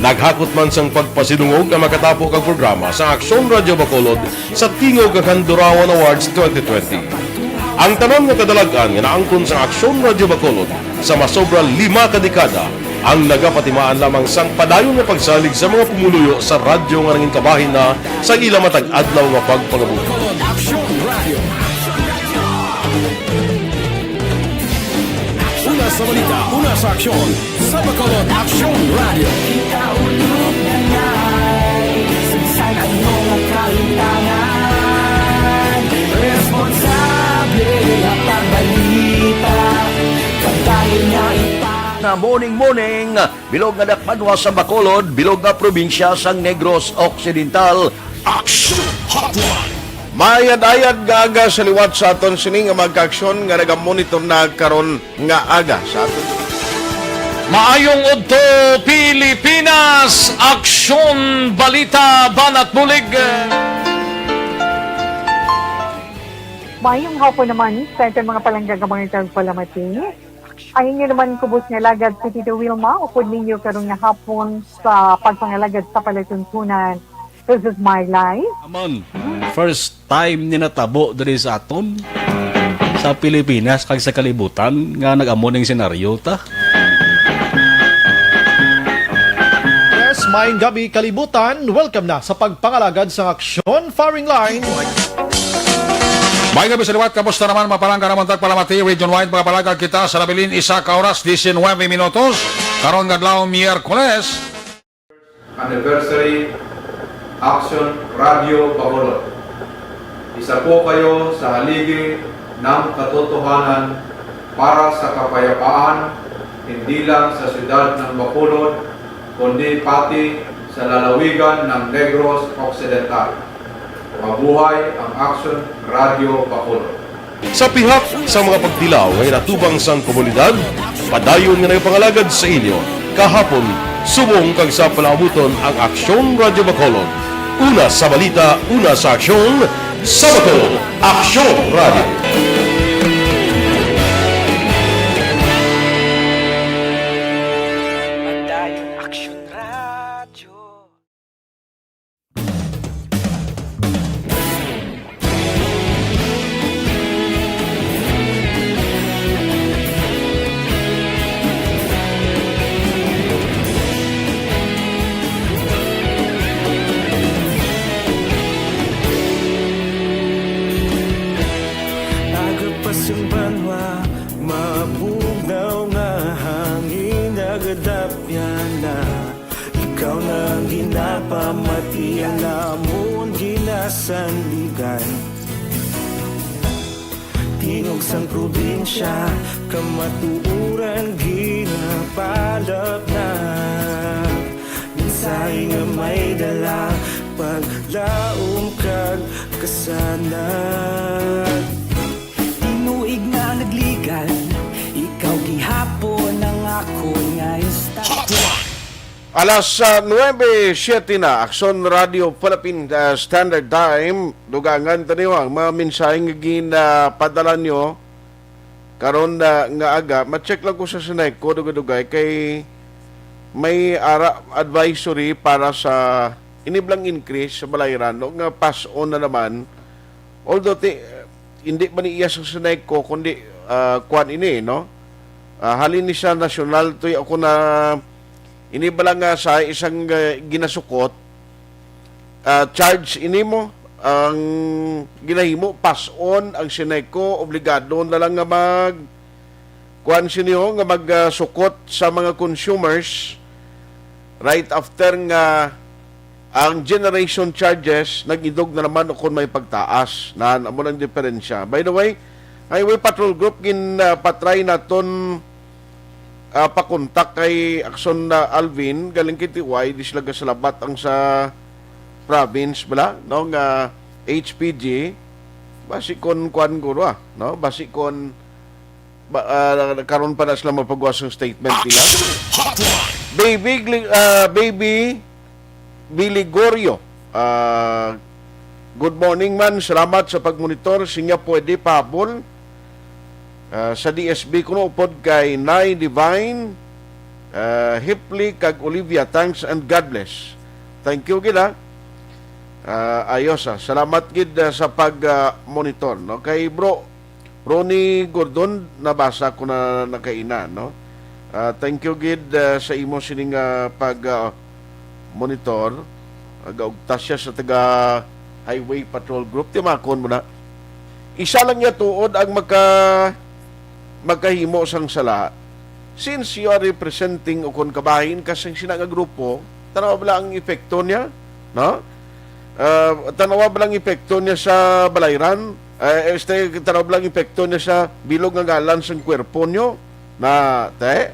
Naghakot man sang pagpasidungog ang makatapo kag programa sa Aksyon Radyo Bacolod sa Tingog kag Handurawan Awards twenty twenty. Ang tanan nga kadalag-an nga naangkon sang Aksyon Radyo Bacolod sa masobra lima ka dekada ang nagapatimaan lamang sang padayon nga pagsalig sa mga pumuluyo sa radyo nga nangin kabahin na sa ila matag adlaw nga pagpangabuhi. Bacolod Aksyon Radio. Una sa balita, una sa aksyon, sa Bacolod Aksyon Radio. Kita ulog na ngay, saysay ano nga kalintangan. Responsable nga pagbalita, kabahin nga ipa- Na morning, morning. Bilog nga dakbanwa sa Bacolod, bilog nga probinsya sang Negros Occidental. Action Hotline. Maayad-ayad nga aga sa liwat sa aton sini nga mga kaaksyon nga nagamonitor na karon nga aga sa aton. Maayong udto, Pilipinas! Aksyon, balita, banat bulig. Maayong hapon naman sa aton mga palangga nga mga tagpalamati. Ang inyo naman kubos nga alagad si Tito Wilma, upod ninyo karon nga hapon sa pagpangalagad sa palatuntunan. This is my life. Aman, first time ni natabo diri sa aton, sa Pilipinas, kag sa kalibutan, nga nag-amo ning senaryo ta. Yes, maayong gabi, kalibutan. Welcome na sa pagpangalagad sa Aksyon Firing Line. Maayong gabi sa liwat, kamusta naman, mga palangga namon tagpalamati, region-wide, mga palangga kita sa nabilin, isa ka oras, diecinuebe minutos, karon nga adlaw, Miyerkules. Anniversary, Aksyon Radio Bacolod. Isa po kayo sa haligi ng katotohanan para sa kapayapaan, hindi lang sa siyudad ng Bacolod, kundi pati sa lalawigan ng Negros Occidental. Mabuhay ang Aksyon Radio Bacolod. Sa pihak sa mga pagtilaw nga ginatubang sang komunidad, padayon nga nagapangalagad sa inyo kahapon, subong kag sa palaabuton ang Aksyon Radio Bacolod. Una sa balita, una sa aksyon, sa Bacolod, Aksyon Radio. Padayon Aksyon Radio. Sandigan. Tingog sang probinsya, kamatuoran ginapalapnap. Mensahe nga may dala, paglaom kag kasanag. Tinuig nga nagligan, ikaw gihapon ang akon nga estado. Alas, ah, nuebe siete na, Aksyon Radio Philippine, ah, Standard Time. Dugangan ta niyo ang mga mensahe nga gin, ah, padala nyo karon na nga aga. Ma-check lang ko sa Senaico, dugay-dugay, kay may ara advisory para sa iniblang increase sa balayran, no, nga pass on na naman. Although ti, hindi man ni iya sa Senaico, kundi, ah, kuan ini, no? Ah, halin ni sa nasyonal, tuy ako na ini bala nga sa isang, ah, ginasukot, ah, charge ini mo ang ginahimo, pass on ang Senaico, obligado na lang nga mag kuan sini, ho, nga mag, ah, sukot sa mga consumers right after nga ang generation charges nag-idog na naman o kung may pagtaas. Na, amo lang diferensya. By the way, Highway Patrol Group, gin, ah, patry naton, ah, pakontak kay Akson, ah, Alvin, galing kay T Y, di sila gasalabat ang sa province bala, no, nga H P G. Basi kon kuan guro, ah, no? Basi kon ba, ah, karon pa na sila mapagawas ng statement nila. Baby Gli-, ah, Baby Biligorio, ah, good morning man. Salamat sa pagmonitor. Sinya pwede pahabol, ah, sa D S B kuno upod kay Nay Divine, ah, Hipli kag Olivia. Thanks and God bless. Thank you gid, ha. Ah, ayos, ah. Salamat gid, ah, sa pag, ah, monitor, no? Kay bro, Ronnie Gordon, nabasa ko na nakaina, no? Ah, thank you gid, ah, sa imo sining, ah, pag, ah, monitor. Nagaugtas siya sa taga Highway Patrol Group. Timakon mo na. Isa lang niya tuod ang maka-, makahimo sang sala. Since you are representing o kon kabahin ka sang sina nga grupo, tanawa bala ang epekto niya, no? Ah, tanawa bala ang epekto niya sa balayran, eh, este, tanawa bala ang epekto niya sa bilog nga ngalan sang kwerpo niyo, na, te?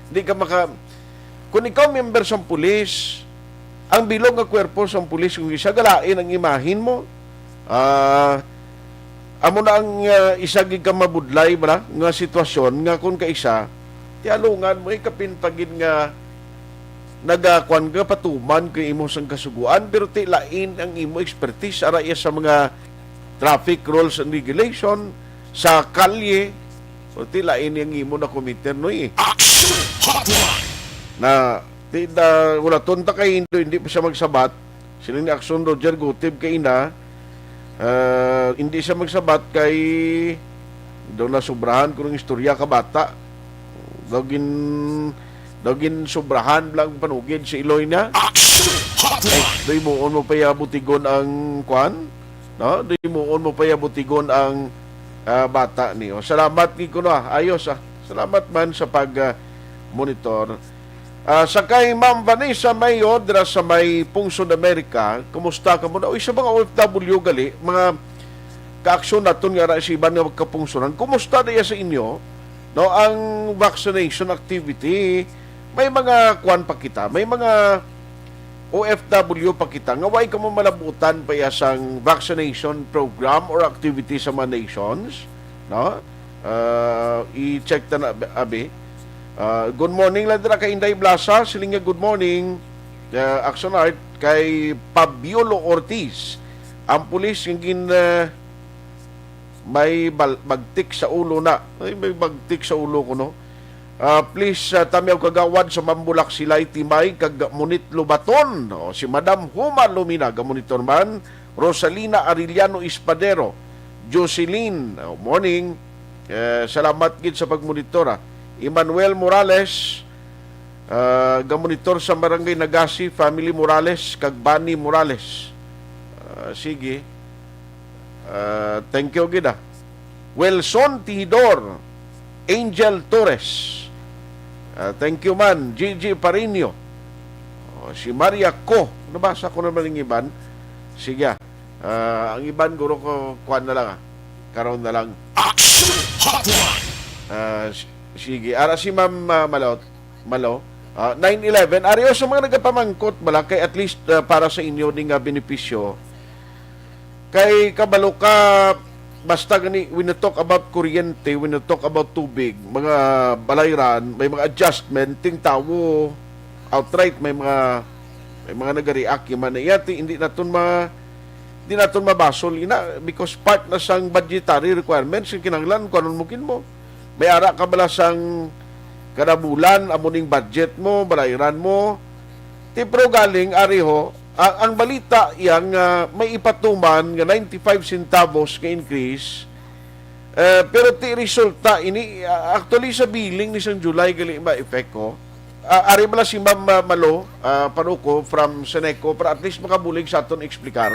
Di ka maka-, kung ikaw member sang pulis, ang bilog nga kwerpo sang pulis, kung isa galain ang imahin mo, ah, amo na ang, ah, isa gid ka mabudlay bala nga sitwasyon nga kung kaisa, tialungan mo, eh, kapin pa gid nga nagakuan ka, patuman kay imo sang kasugoan, pero ti lain ang imo expertise ara iya sa mga traffic rules and regulation sa kalye, pero ti lain ang imo na committer, no, eh. Action Hotline! Na, ti da, wala tonta kay hindi, hindi pa siya magsabat. Sila ni Action Roger Gutib kay ina, ah, hindi siya magsabat kay daw nasubrahan ko ng istorya ka bata. Daw gin, daw gin subrahan lang panugid si Iloy niya. Action Hotline! Ay, daw imuon mo pa ya butigon ang kwan? No? Daw imuon mo pa ya butigon ang, ah, bata niyo. Salamat ni kuno, ah. Ayos, ah. Salamat man sa pag, ah, monitor. Ah, sa kay Ma'am Vanessa Mayo dira sa may Pungsod Amerika, kumusta ka muna? Uy, sa mga O F W gali, mga kaaksyon naton nga ra sa iban nga kapungsoran, kumusta diya sa inyo? No, ang vaccination activity, may mga kwan pa kita, may mga O F W pa kita nga way kamo malabutan pa ya sang vaccination program or activity sa mga nations, no? Ah, i-check ta na, abi. Ah, good morning lang dira kay Inday Blasa. Siling niya, "Good morning, ah, Action Art, kay Pabiolo Ortiz. Ang pulis nga gin, ah, may bal-, bagtik sa ulo na." Ay, may bagtik sa ulo ko, no? Ah, please, ah, Tamyaw Kagawad sa Mambulak Silay Timay kag Munit Lubaton. O, si Madam Huma Lumina, gamonitor man. Rosalina Arellano Espadero, Jocelyn, oh, morning. Eh, salamat gid sa pagmonitor, ah. Emmanuel Morales, ah, gamonitor sa Barangay Nagasi, family Morales, kag Bani Morales. Ah, sige. Ah, thank you gid, ah. Wilson Tihidor, Angel Torres. Ah, thank you man, Gigi Parinio. Oh, si Maria Co. Nabasa ko naman ang iban. Sige, ah. Ah, ang iban, guro ko, kuwan na lang, ah. Karon na lang. Action Hotline! Ah, s-, sige. Ara si Ma'am, ah, Malot, Malo. Ah, nine eleven. Ari, o, sa mga nagapamangkot, bala, kay at least, ah, para sa inyo ni nga benepisyo. Kay kabalo ka, basta gani, when you talk about kuryente, when you talk about tubig, mga balayran, may mga adjustment, ting tawo, outright, may mga, may mga nag-react, yung mga na, yati, hindi naton ma-, hindi naton mabasol, ina, because part na sang budgetary requirements, yung kinahanglan, kung anong mukin mo. May ara ka bala sang kada bulan, amo ning budget mo, balayran mo. Ti, pero galing, ari ho, a-, ang balita yang, ah, may ipatuman nga ninety-five centavos nga increase, eh, pero ti resulta ini, ah, actually sa billing ni sang July gali ma-effect ko. Ah, ari bala si Ma'am, ah, Malo, ah, Panuco from Seneco para at least makabulig sa aton explicar.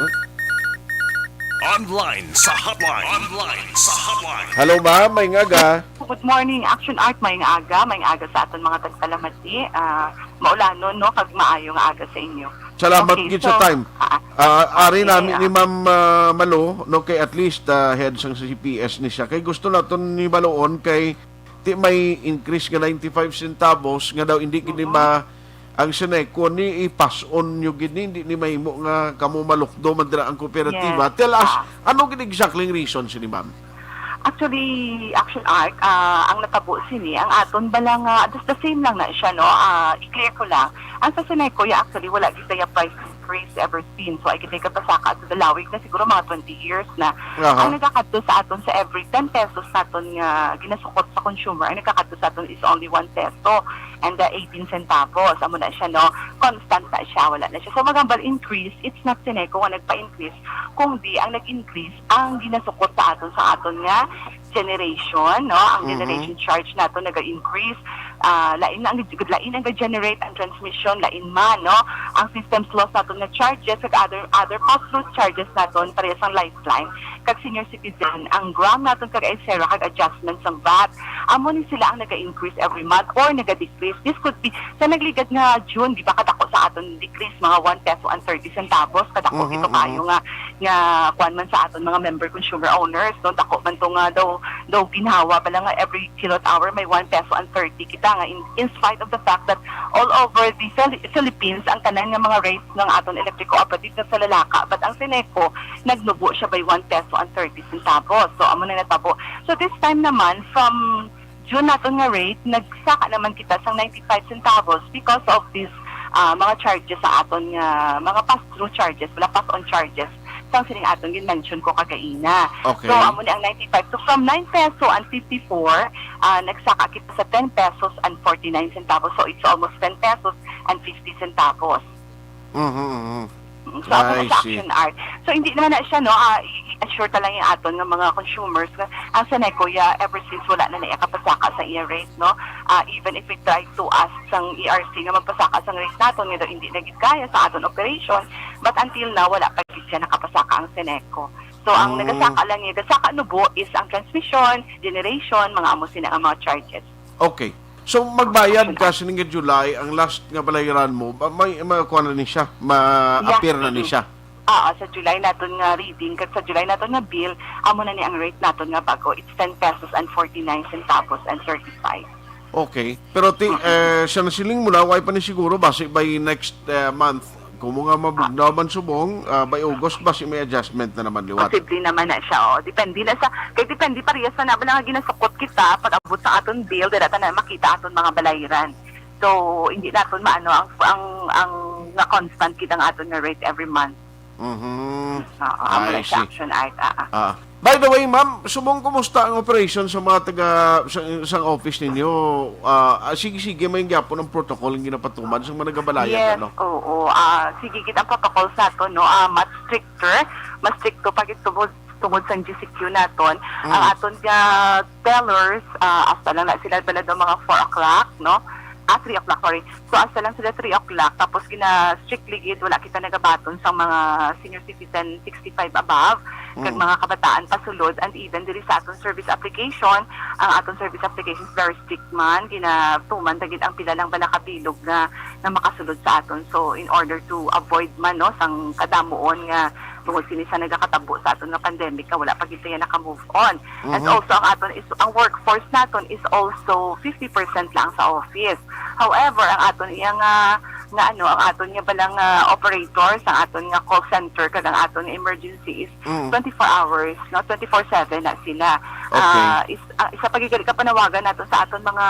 Online sa hotline. Online sa hotline. Hello, ma'am. May nga aga. Good morning, Action Art. May nga aga. May nga aga sa aton mga tagpalamati. Ah, maulanon, no? Kag maayo nga aga sa inyo. Salamat Okay, gid sa so, time. ah, Ah, ari okay, nami ah. ni Ma'am, ah, Malo, no, kay at least, ah, head sang C P S ni siya. Kay gusto naton ni Maloon kay ti may increase nga ninety-five centavos nga daw hindi gid ni Mhm. ma-, ang Seneco ni i-pass on nyo gid ni, hindi ni mahimo nga kamo malukdo man dira ang kooperatiba. Yes. Tell us, Ah. ano gid exactly ang reason sini, ma'am? Actually, Action Art, ah, ang natabo sini, ang aton bala nga, just the same lang na siya, no? Ah, i-clear ko lang. Ang sa Seneco, ya, actually, wala gid ya price increase ever since. So, ay kita kapasaka sa dalawig na siguro mga twenty years na. Aha. Ang nagakadto sa aton sa every ten pesos naton nga ginasukot sa consumer, ang nagakadto sa aton is only one peso and, uh, eighteen centavos. Amo na siya, no? Constant na siya, wala na siya. So, maghambal increase, it's not Seneco nga nagpa-increase, kundi ang nag-increase ang ginasukot sa aton, sa aton nga generation, no? Ang Mhm. generation charge nato naga-increase. Ah, lain na ang, lain ang ga-generate ang transmission, lain man, no? Ang systems loss naton nga charges, kag other, other pass-through charges naton, parehas ang lifeline, kag senior citizen, ang gram naton kag ICERA, kag adjustment sang vat. Amo ni sila ang naga-increase every month or naga-decrease. This could be, sa nagligad nga June, di ba, kadako sa aton decrease, mga one peso and thirty centavos, kadako Mhm, kito mhm. kayo nga nga kuwan man sa aton mga member consumer owners, no? Dako man to nga daw, daw ginhawa pala nga every kilowatt hour may one peso and thirty kita nga in, in spite of the fact that all over the Phil-, Philippines ang tanan nga mga rates ng aton electric cooperative nagsalalaka, but ang Seneco nagnubo siya by one peso and thirty centavos. So, amo na natabo. So, this time naman, from June naton nga rate, nagsaka naman kita sang ninety-five centavos because of this, ah, mga charges sa aton nga, mga pass-through charges, wala, pass-on charges, sang sining aton gin-mention ko kagaina. Okay. So, amo ni ang ninety-five. So, from nine peso and fifty-four, ah, nagsaka kita sa ten pesos and forty-nine centavos. So, it's almost ten pesos and fifty centavos. Mhm, mhm. Mm, so, amo na I siya, see. Action Art. So, hindi naman na siya, no, ah, i-, i-assure ta lang yung aton nga mga consumers nga ang Seneco, ya, ever since wala na niya kapasaka sa iya rate, no? Ah, even if we try to ask sang E R C nga magpasaka sang rate naton, nga daw hindi na gid kaya sa aton operation, but until now, wala pa gid siya nakapasaka ang Seneco. So, ang Mm. nagasaka lang niya, gasaka nubo is ang transmission, generation, mga amo sina ang mga charges. Okay. So, magbayad ka sining nga July, ang last nga balayran mo, ma-, may, makuha na ni siya, ma-appear na ni siya. Oo, sa July naton nga reading, kag sa July naton nga bill, amo na ni ang rate naton nga bago. It's ten pesos and forty-nine centavos and thirty-five. Okay. Pero ti, Mm-mm. eh, siya nasiling mo na, why pa ni siguro, basi by next, eh, month, kung mo nga mabugnaw man subong, ah, by August, basi may adjustment na naman liwat. Posible naman na siya, oh. Depende na sa, kay depende parehas na naman nga ginasukot kita, pag abot sa aton bill, dira ta na makita aton mga balayran. So, hindi naton maano ang, ang, ang nga constant kita ang aton nga rate every month. Mhm. Oo, amo I na siya, see. Action Art, ah, ah. Ah. By the way, ma'am, subong kumusta ang operation sa mga taga, sa, sa office ninyo? Ah, ah, sige, sige, may gyapon ang protocol ang ginapatuman sa mga nagabalayan, Yes, ano? oo. Ah, sige, kita ang protocol sa ato, no? Ah, mas stricter, mas stricto pa gid tungod, tungod sa G C Q naton. Ang Mm. aton nga tellers, ah, hasta lang na sila pala daw mga four o'clock, no? Ah, three o'clock, sorry. So, hasta lang sila three o'clock, tapos gina-strictly gid, wala kita nagabaton sa mga senior citizen sixty-five above, kag Mm. mga kabataan pasulod, and even diri sa aton service application, ang aton service application is very strict man, ginatuman ta gid ang pila lang bala ka bilog nga, nga makasulod sa aton. So, in order to avoid man, no, sang kadamuon nga tungod sini sa nagakatabo sa aton nga pandemic nga wala pa gid tayo naka-move on. And Mhm. also, ang aton is, ang workforce naton is also fifty percent lang sa office. However, ang aton iya nga, nga ano, ang aton nga balang, ah, operators, ang aton nga call center, kag ang aton nga emergency is Mm. twenty-four hours, no? Twenty-four seven na sila. Okay. Ah, is, ah, isa pa gid ka panawagan nato sa aton mga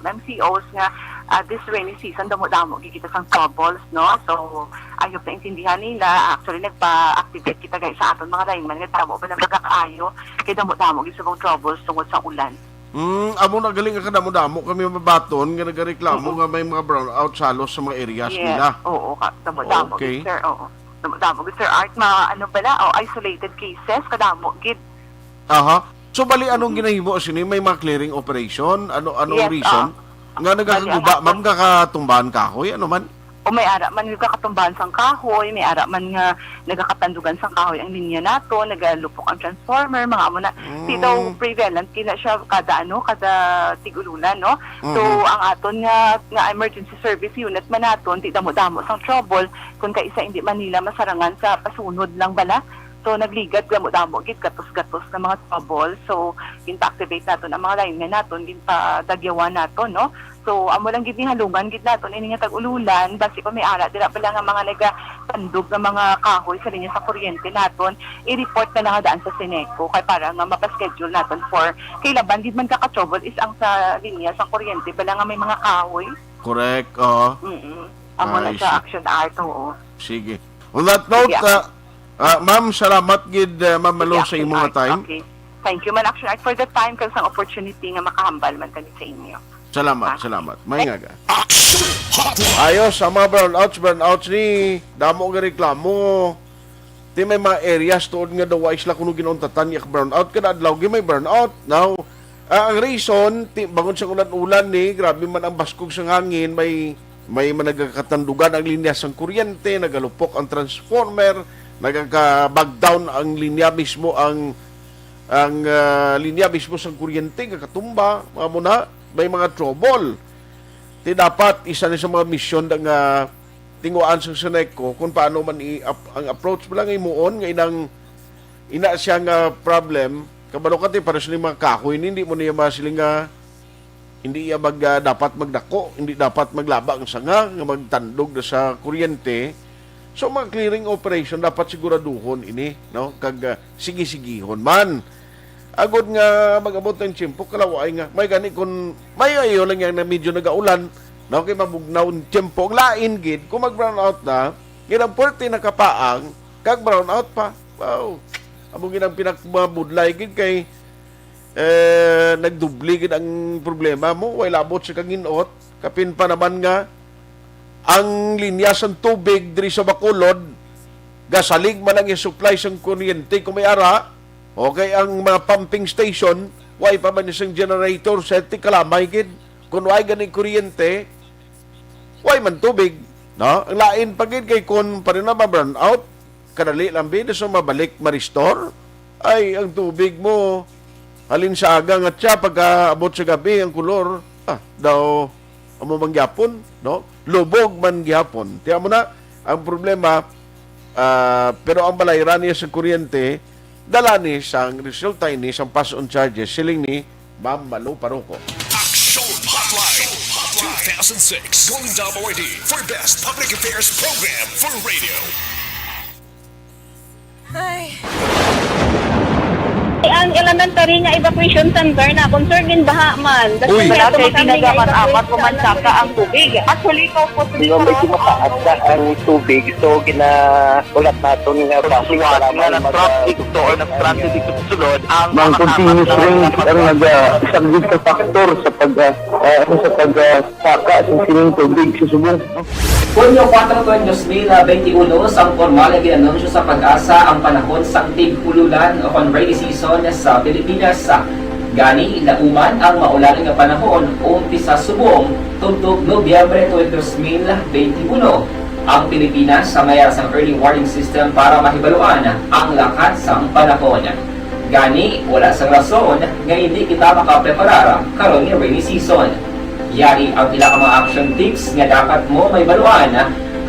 M C Os nga, ah, this rainy season, damo-damo gid kita sang troubles, no? So, I hope naintindihan nila. Actually, nagpa-activate kita, guys, sa aton mga lineman nga damo pa na magkakaayo kay damo-damo gid subong troubles tungod sa ulan. Mm, amo na galing nga kadamo-damo kami mabaton nga nagareklamo Mm-mm. nga may mga brownout sa halos sa mga areas Yes, nila. Oo, ka, damo-damo Okay. gid, sir. Oo. Damo-damo gid, Sir Art. Ma, ano bala? Oh, isolated cases, kadamo gid. Aha. So, bali, anong Mm-mm. ginahimo sini? May mga clearing operation? Ano, anong Yes, reason? ah. Nga Bali, nagakaguba, ang ma'am, aton kakatumbahan kahoy? Ano man? O may ara man nga kakatumbahan sang kahoy, may ara man nga nagakatandugan sang kahoy ang linya nato, nagalupok ang transformer, mga amo na. Di daw Mm. prevalent kina siya kada, ano, kada tig-ululan, no? So, Mhm. ang aton nga, nga emergency service unit man naton, di damo-damo sang trouble, kung kaisa hindi man nila masarangan sa pasunod lang bala. So, nagligad damo-damo gid, gatos-gatos na mga trouble. So, ginpa-activate naton ang mga linemen naton, ginpadagyawan naton, no? So, amo lang gid ni halungan gid naton ini nga tag-ululan, basi pa may ara dira bala nga mga nagatandog nga mga kahoy sa linya sa kuryente naton, i-report na lang daan sa Seneco kay para nga mapa-schedule naton for kay laban gid man ka-trouble is ang sa linya sa kuryente bala nga may mga kahoy. Correct, oo. Mm-mm. Amo na I siya, see. Action Art, oo. Sige. On that note, Sige, ah, ah, ma'am, salamat gid, ah, Ma'am Malo, Sige, sa Action imo nga Art. time. Okay. Thank you man, Action Art, for the time kag sa opportunity nga makahambal man kami sa inyo. Salamat, Okay. salamat. May nga ka. Action Hotline. Ayos, sa mga brownouts, brownouts ni, damo nga reklamo. Ti may mga areas tuod nga daw wa sila kuno ginuntatan, yak brownout. Kada adlaw gyud may brownout. Now, ah, ang reason, ti, bangod sa ulan-ulan ni, grabe man ang baskog sa hangin, may, may man nagakatandugan ang linya sang kuryente, nagalupok ang transformer, nagaka-bag down ang linya mismo, ang, ang, ah, linya mismo sang kuryente, nagakatumba, mga muna, may mga trouble. Ti dapat, isa ni sa mga misyon da nga tinguhaan sang Seneco kung paano man i-ap-, ang approach mo lang himuon nga inang, ina siya nga problem, kabalo ka ti, pares ni mga kahoy ni, hindi mo niya masiling nga, hindi iya mag, ah, dapat magdako, hindi dapat maglaba ang sanga nga magtandog na sa kuryente. So, mga clearing operation, dapat siguraduhon ini, no? Kag, ah, sige-sigihon man. Agod nga mag-abot ang tiyempo, kalawaay nga. May gani kung may ayo lang yan na medyo nagaulan, no? Kay mabugnaw ang tiyempo. Ang lain gid, kung mag-brownout na, gid ang puwerte nakapaang, kag brownout pa. Wow. Amo gid ang pinakmabudlay gid kay, eh, nagdubli gid ang problema mo. Way labot sa kangin-ot. Kapin pa naman nga, ang linya sang tubig diri sa Bacolod, gasalig man ang supply sang kuryente kung may ara, okay, ang mga pumping station, way pa man isang generator, sa ti kalamay gid. Kung way gani kuryente, way man tubig, no? Ang lain pa gid kay kung pa rin na ma-brownout, kadali lang bid so mabalik ma-restore. Ay, ang tubig mo, halin sa aga nga siya, pagkaabot sa gabi, ang kulor, ah, daw, amo man gyapon, no? Lubog man gyapon. Tiyan mo na, ang problema, ah, pero ang balayran niya sa kuryente, dala ni sang resulta ini sang pass on charges, siling ni Ma'am Malu Paruco. Action Hotline two thousand six Golden Dome Awardee for Best Public Affairs Program for Radio. Ay. Ang elementary nga evacuation center na, concern din baha man. Uy. Wala kay ginagamat-amat ko man saka ang tubig. Actually, ikaw po, Di ba, medyo mataas na ang tubig, so gina-, ulat naton nga basi nga para nga mag-, nag-traffic to or nag-transit dito sa sulod, ang Mang continuous rain ang naga-, isang big factor sa pag, ah, ah, ano, sa pag, ah, saka sa sining tubig sa subong. Hunyo kuwatro, dos mil benti uno, sang pormal nga gin-anunsyo sa PAGASA ang panahon sang tig-ululan o kon rainy season sa Pilipinas. Gani, lauman ang maulan nga panahon, umpisa subong tubtob Nobyembre twenty, dos mil benti uno. Ang Pilipinas sa may ara sang early warning system para mahibaluan ang lakat sang panahon. Gani, wala sang rason nga hindi kita makapreparar karon nga rainy season. Yari ang pila ka mga action tips nga dapat mo mahibaluan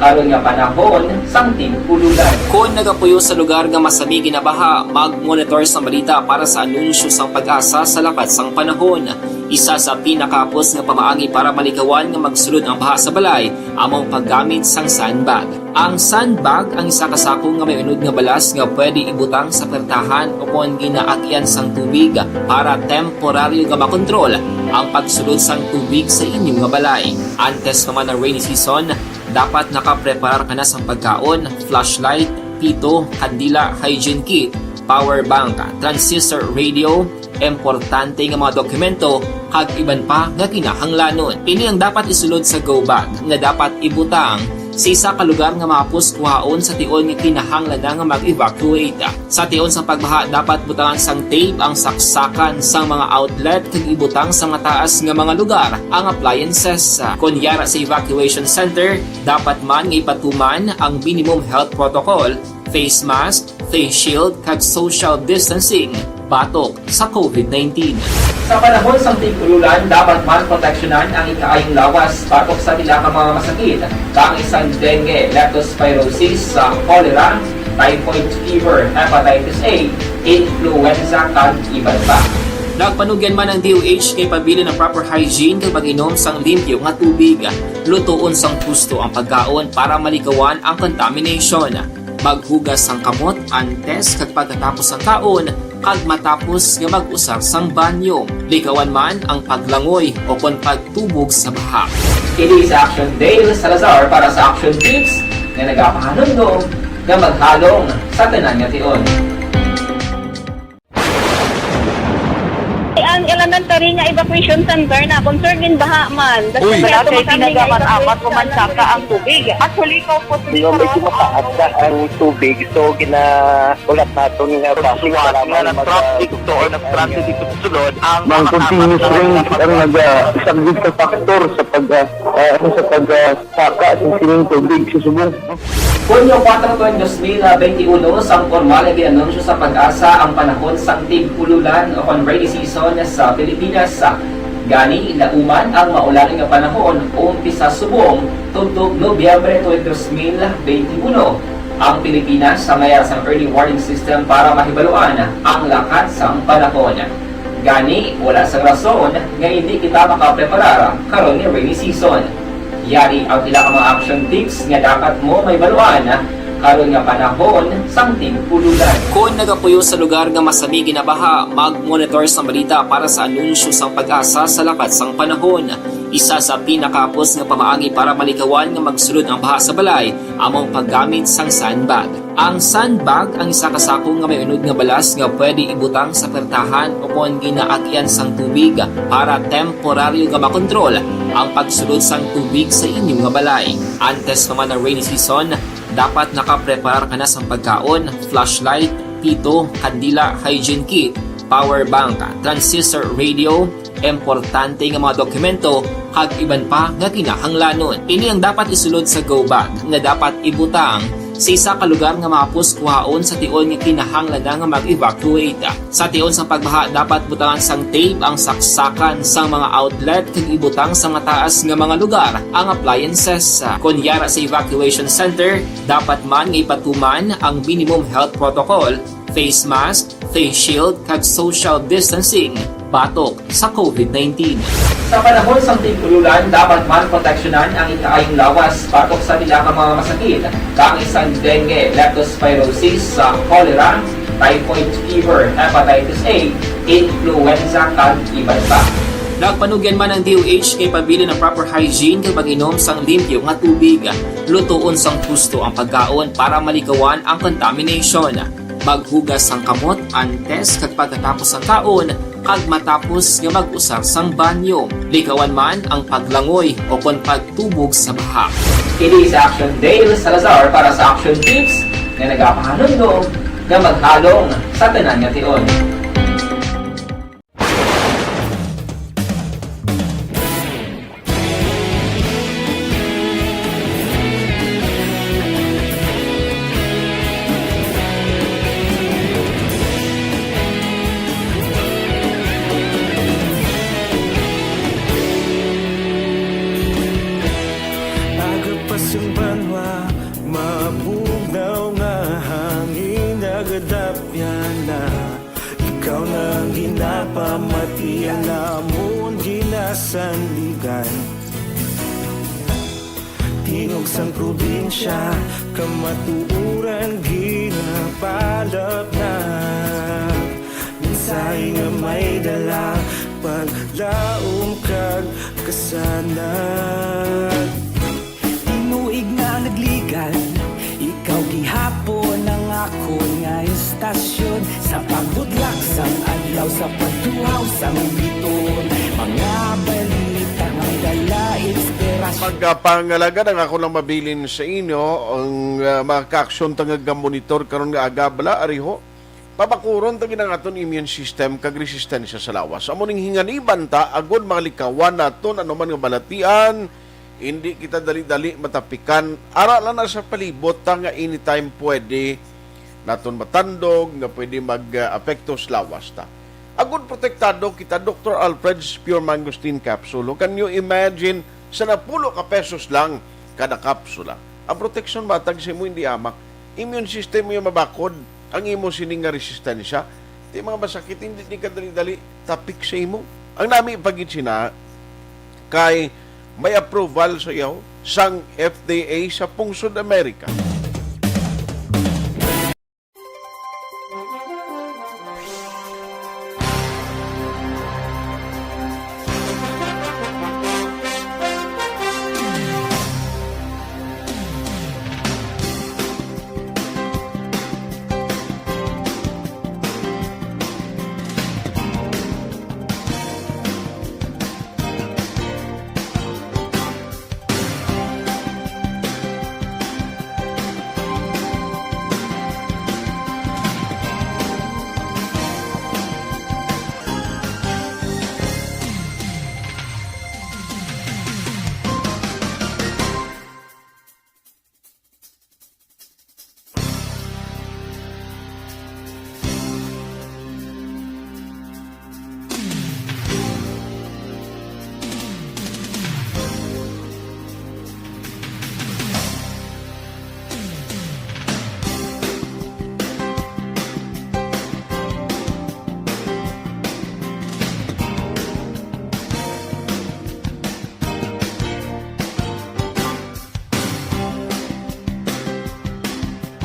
karon nga panahon sang tig-ululan. Kon nagapuyo sa lugar nga masami ginabaha, mag-monitor sang balita para sa anunsyo sang PAGASA sa lakat sang panahon. Isa sa pinakahapos nga pamaagi para malikawan nga magsulod ang baha sa balay amo ang paggamit sang sandbag. Ang sandbag ang isa ka sako nga may unod nga balas nga pwede ibutang sa pertahan o kon ginaagyan sang tubig para temporaryo nga makontrol ang pagsulod sang tubig sa inyo nga balay. Antes pa man ang rainy season, dapat nakapreparar ka na sang pagkaon, flashlight, pito, kandila, hygiene kit, power bank, transistor radio, importante nga mga dokumento, kag iban pa nga kinahanglanon. Ini ang dapat isulod sa go bag nga dapat ibutang sa isa ka lugar nga mahapos kuhaon sa tion nga kinahanglan na nga mag-evacuate. Sa tion sang pagbaha, dapat butangan sang tape ang saksakan sang mga outlet kag ibutang sa mataas nga mga lugar ang appliances. Kon yara sa evacuation center, dapat man nga ipatuman ang minimum health protocol, face mask, face shield, kag social distancing batok sa covid nineteen. Sa panahon sang tig-ululan, dapat man proteksyonan ang ikaayong lawas batok sa pila ka mga masakit, kaangay sang dengue, leptospirosis, sa cholera, typhoid fever, hepatitis A, influenza, kag iban pa. Nagpanugyan man ang D O H nga ipabilin ang proper hygiene kag pag-inom sang limpyo nga tubig. Lutoon sang husto ang pagkaon para malikawan ang contamination. Maghugas sang kamot antes kag pagkatapos sang kaon, kag matapos nga mag-usar sang banyo. Likawan man ang paglangoy o kon pagtubog sa baha. Kini si Action Dale Salazar para sa Action Tips nga nagapahanumdom nga maghalong sa tanan nga tion. Ang elementary nga evacuation center na concern gin baha man. Uy. Wala kay tinaga man amat o man saka ang tubig. Actually, ko po Yung medyo mataas na ang tubig, so ginaulat naton nga bus nga nag-traffic to or nag-transit dito sa sulod, ang mga continuous rain ang nagasaglit sa factor sa pag, ah, ah, ano, sa pag, ah, saka sa sining tubig sa subong. Hunyo kuwatro, dos mil benti uno, sang pormal nga gin-anunsyo sa PAGASA ang panahon sang tig-ululan o kon rainy season sa Pilipinas. Gani, nauman ang maulan nga panahon umpisa subong tubtob Nobyembre tuig dos mil benti uno. Ang Pilipinas samaya sang early warning system para mahibaluan ang lakat sang panahon. Gani, wala sang rason nga indi kita makapreparar karon nga rainy season. Yari ang pila ka mga action tips nga dapat mo mahibaluan karon nga panahon sang tig-ululan. Kon nagapuyo sa lugar nga masami ginabaha, mag-monitor sang balita para sa anunsyo sang PAGASA sa lakat sang panahon. Isa sa pinakahapos nga pamaagi para malikawan nga magsulod ang baha sa balay amo ang paggamit sang sandbag. Ang sandbag ang isa ka sako nga may unod nga balas nga pwede ibutang sa pertahan o kon ginaagyan sang tubig para temporaryo nga makontrol ang pagsulod sang tubig sa inyo nga balay. Antes pa man ang rainy season, dapat nakapreparar ka na sang pagkaon, flashlight, pito, kandila, hygiene kit, power bank, transistor radio, importante nga mga dokumento, kag iban pa nga kinahanglanon. Ini ang dapat isulod sa go bag nga dapat ibutang sa isa ka lugar nga mahapos kuhaon sa tion nga kinahanglan na nga mag-evacuate. Sa tion sang pagbaha, dapat butangan sang tape ang saksakan sang mga outlet kag ibutang sa mataas nga mga lugar ang appliances. Kon yara sa evacuation center, dapat man nga ipatuman ang minimum health protocol, face mask, face shield, kag social distancing batok sa covid nineteen. Sa panahon sang tig-ululan, dapat man proteksyonan ang ikaayong lawas batok sa pila ka mga masakit, kaangay sang dengue, leptospirosis, sa cholera, typhoid fever, hepatitis A, influenza, kag iban pa. Nagpanugyan man ang D O H nga ipabilin ang proper hygiene kag pag-inom sang limpyo nga tubig. Lutoon sang husto ang pagkaon para malikawan ang contamination. Maghugas sang kamot antes kag pagkatapos sang kaon, kag matapos nga mag-usar sang banyo. Likawan man ang paglangoy o kon pagtubog sa baha. Kini si Action Dale Salazar para sa Action Tips nga nagapahanumdom nga maghalong sa tanan nga tion. Bago pa sing banwa Pamatian namon ginasandigan, tingog sang probinsya, kamatuoran ginapalapnag. Mensahe nga may dala, paglaom kag kasanag. Tinuig nga nagligan, ikaw gihapon ang akon nga istasyon. Sa pagbudlak sang adlaw, sa pagtuhaw sang biton, mga balita nga dala inspirasyon. Magpangalaga ang ako lang mabilin sa inyo, ang, ah, mga kaaksyon tangag nga monitor karon nga aga bala, ariho. Pabakuron ta gid ang aton immune system kag resistensya sa lawas. Amo ning hinganiban ta agod malikawan naton anuman nga balatian, hindi kita dali-dali matapikan. Ara lang na sa palibot ta nga anytime pwede naton matandog, nga pwede mag-apekto sa lawas ta. Agod protektado kita, Doktor Alfred's Pure Mangosteen Capsule. Can you imagine, sa napulo ka pesos lang kada kapsula? Ang proteksyon matag sa imo hindi amak. Immune system mo yung mabakod ang imo sining nga resistensya. Di mga masakit, hindi di ka dali-dali tapik sa imo. Ang nami pagitsina kay may approval sa yaw sang F D A sa pungsod Amerika.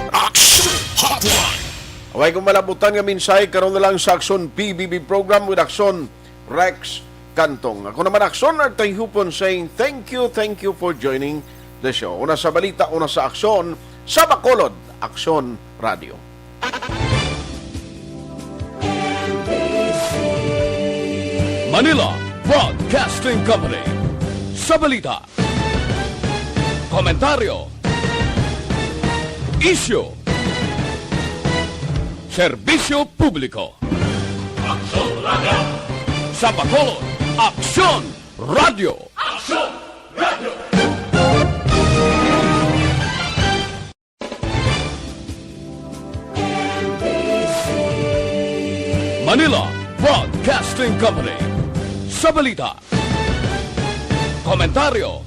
Action Hotline. Away kong malabutan nga mensahe karon na lang sa Aksyon P B B program with Aksyon Rex Cantong. Ako naman, Aksyon Artay Hupon, saying thank you, thank you for joining the show. Una sa balita, una sa aksyon, sa Bacolod, Aksyon Radio. Manila Broadcasting Company. Sa balita, komentaryo, isyu, serbisyo publiko. Aksyon Radio. Sa Bacolod, Aksyon Radio. Aksyon Radio. Manila Broadcasting Company. Sa balita, komentaryo,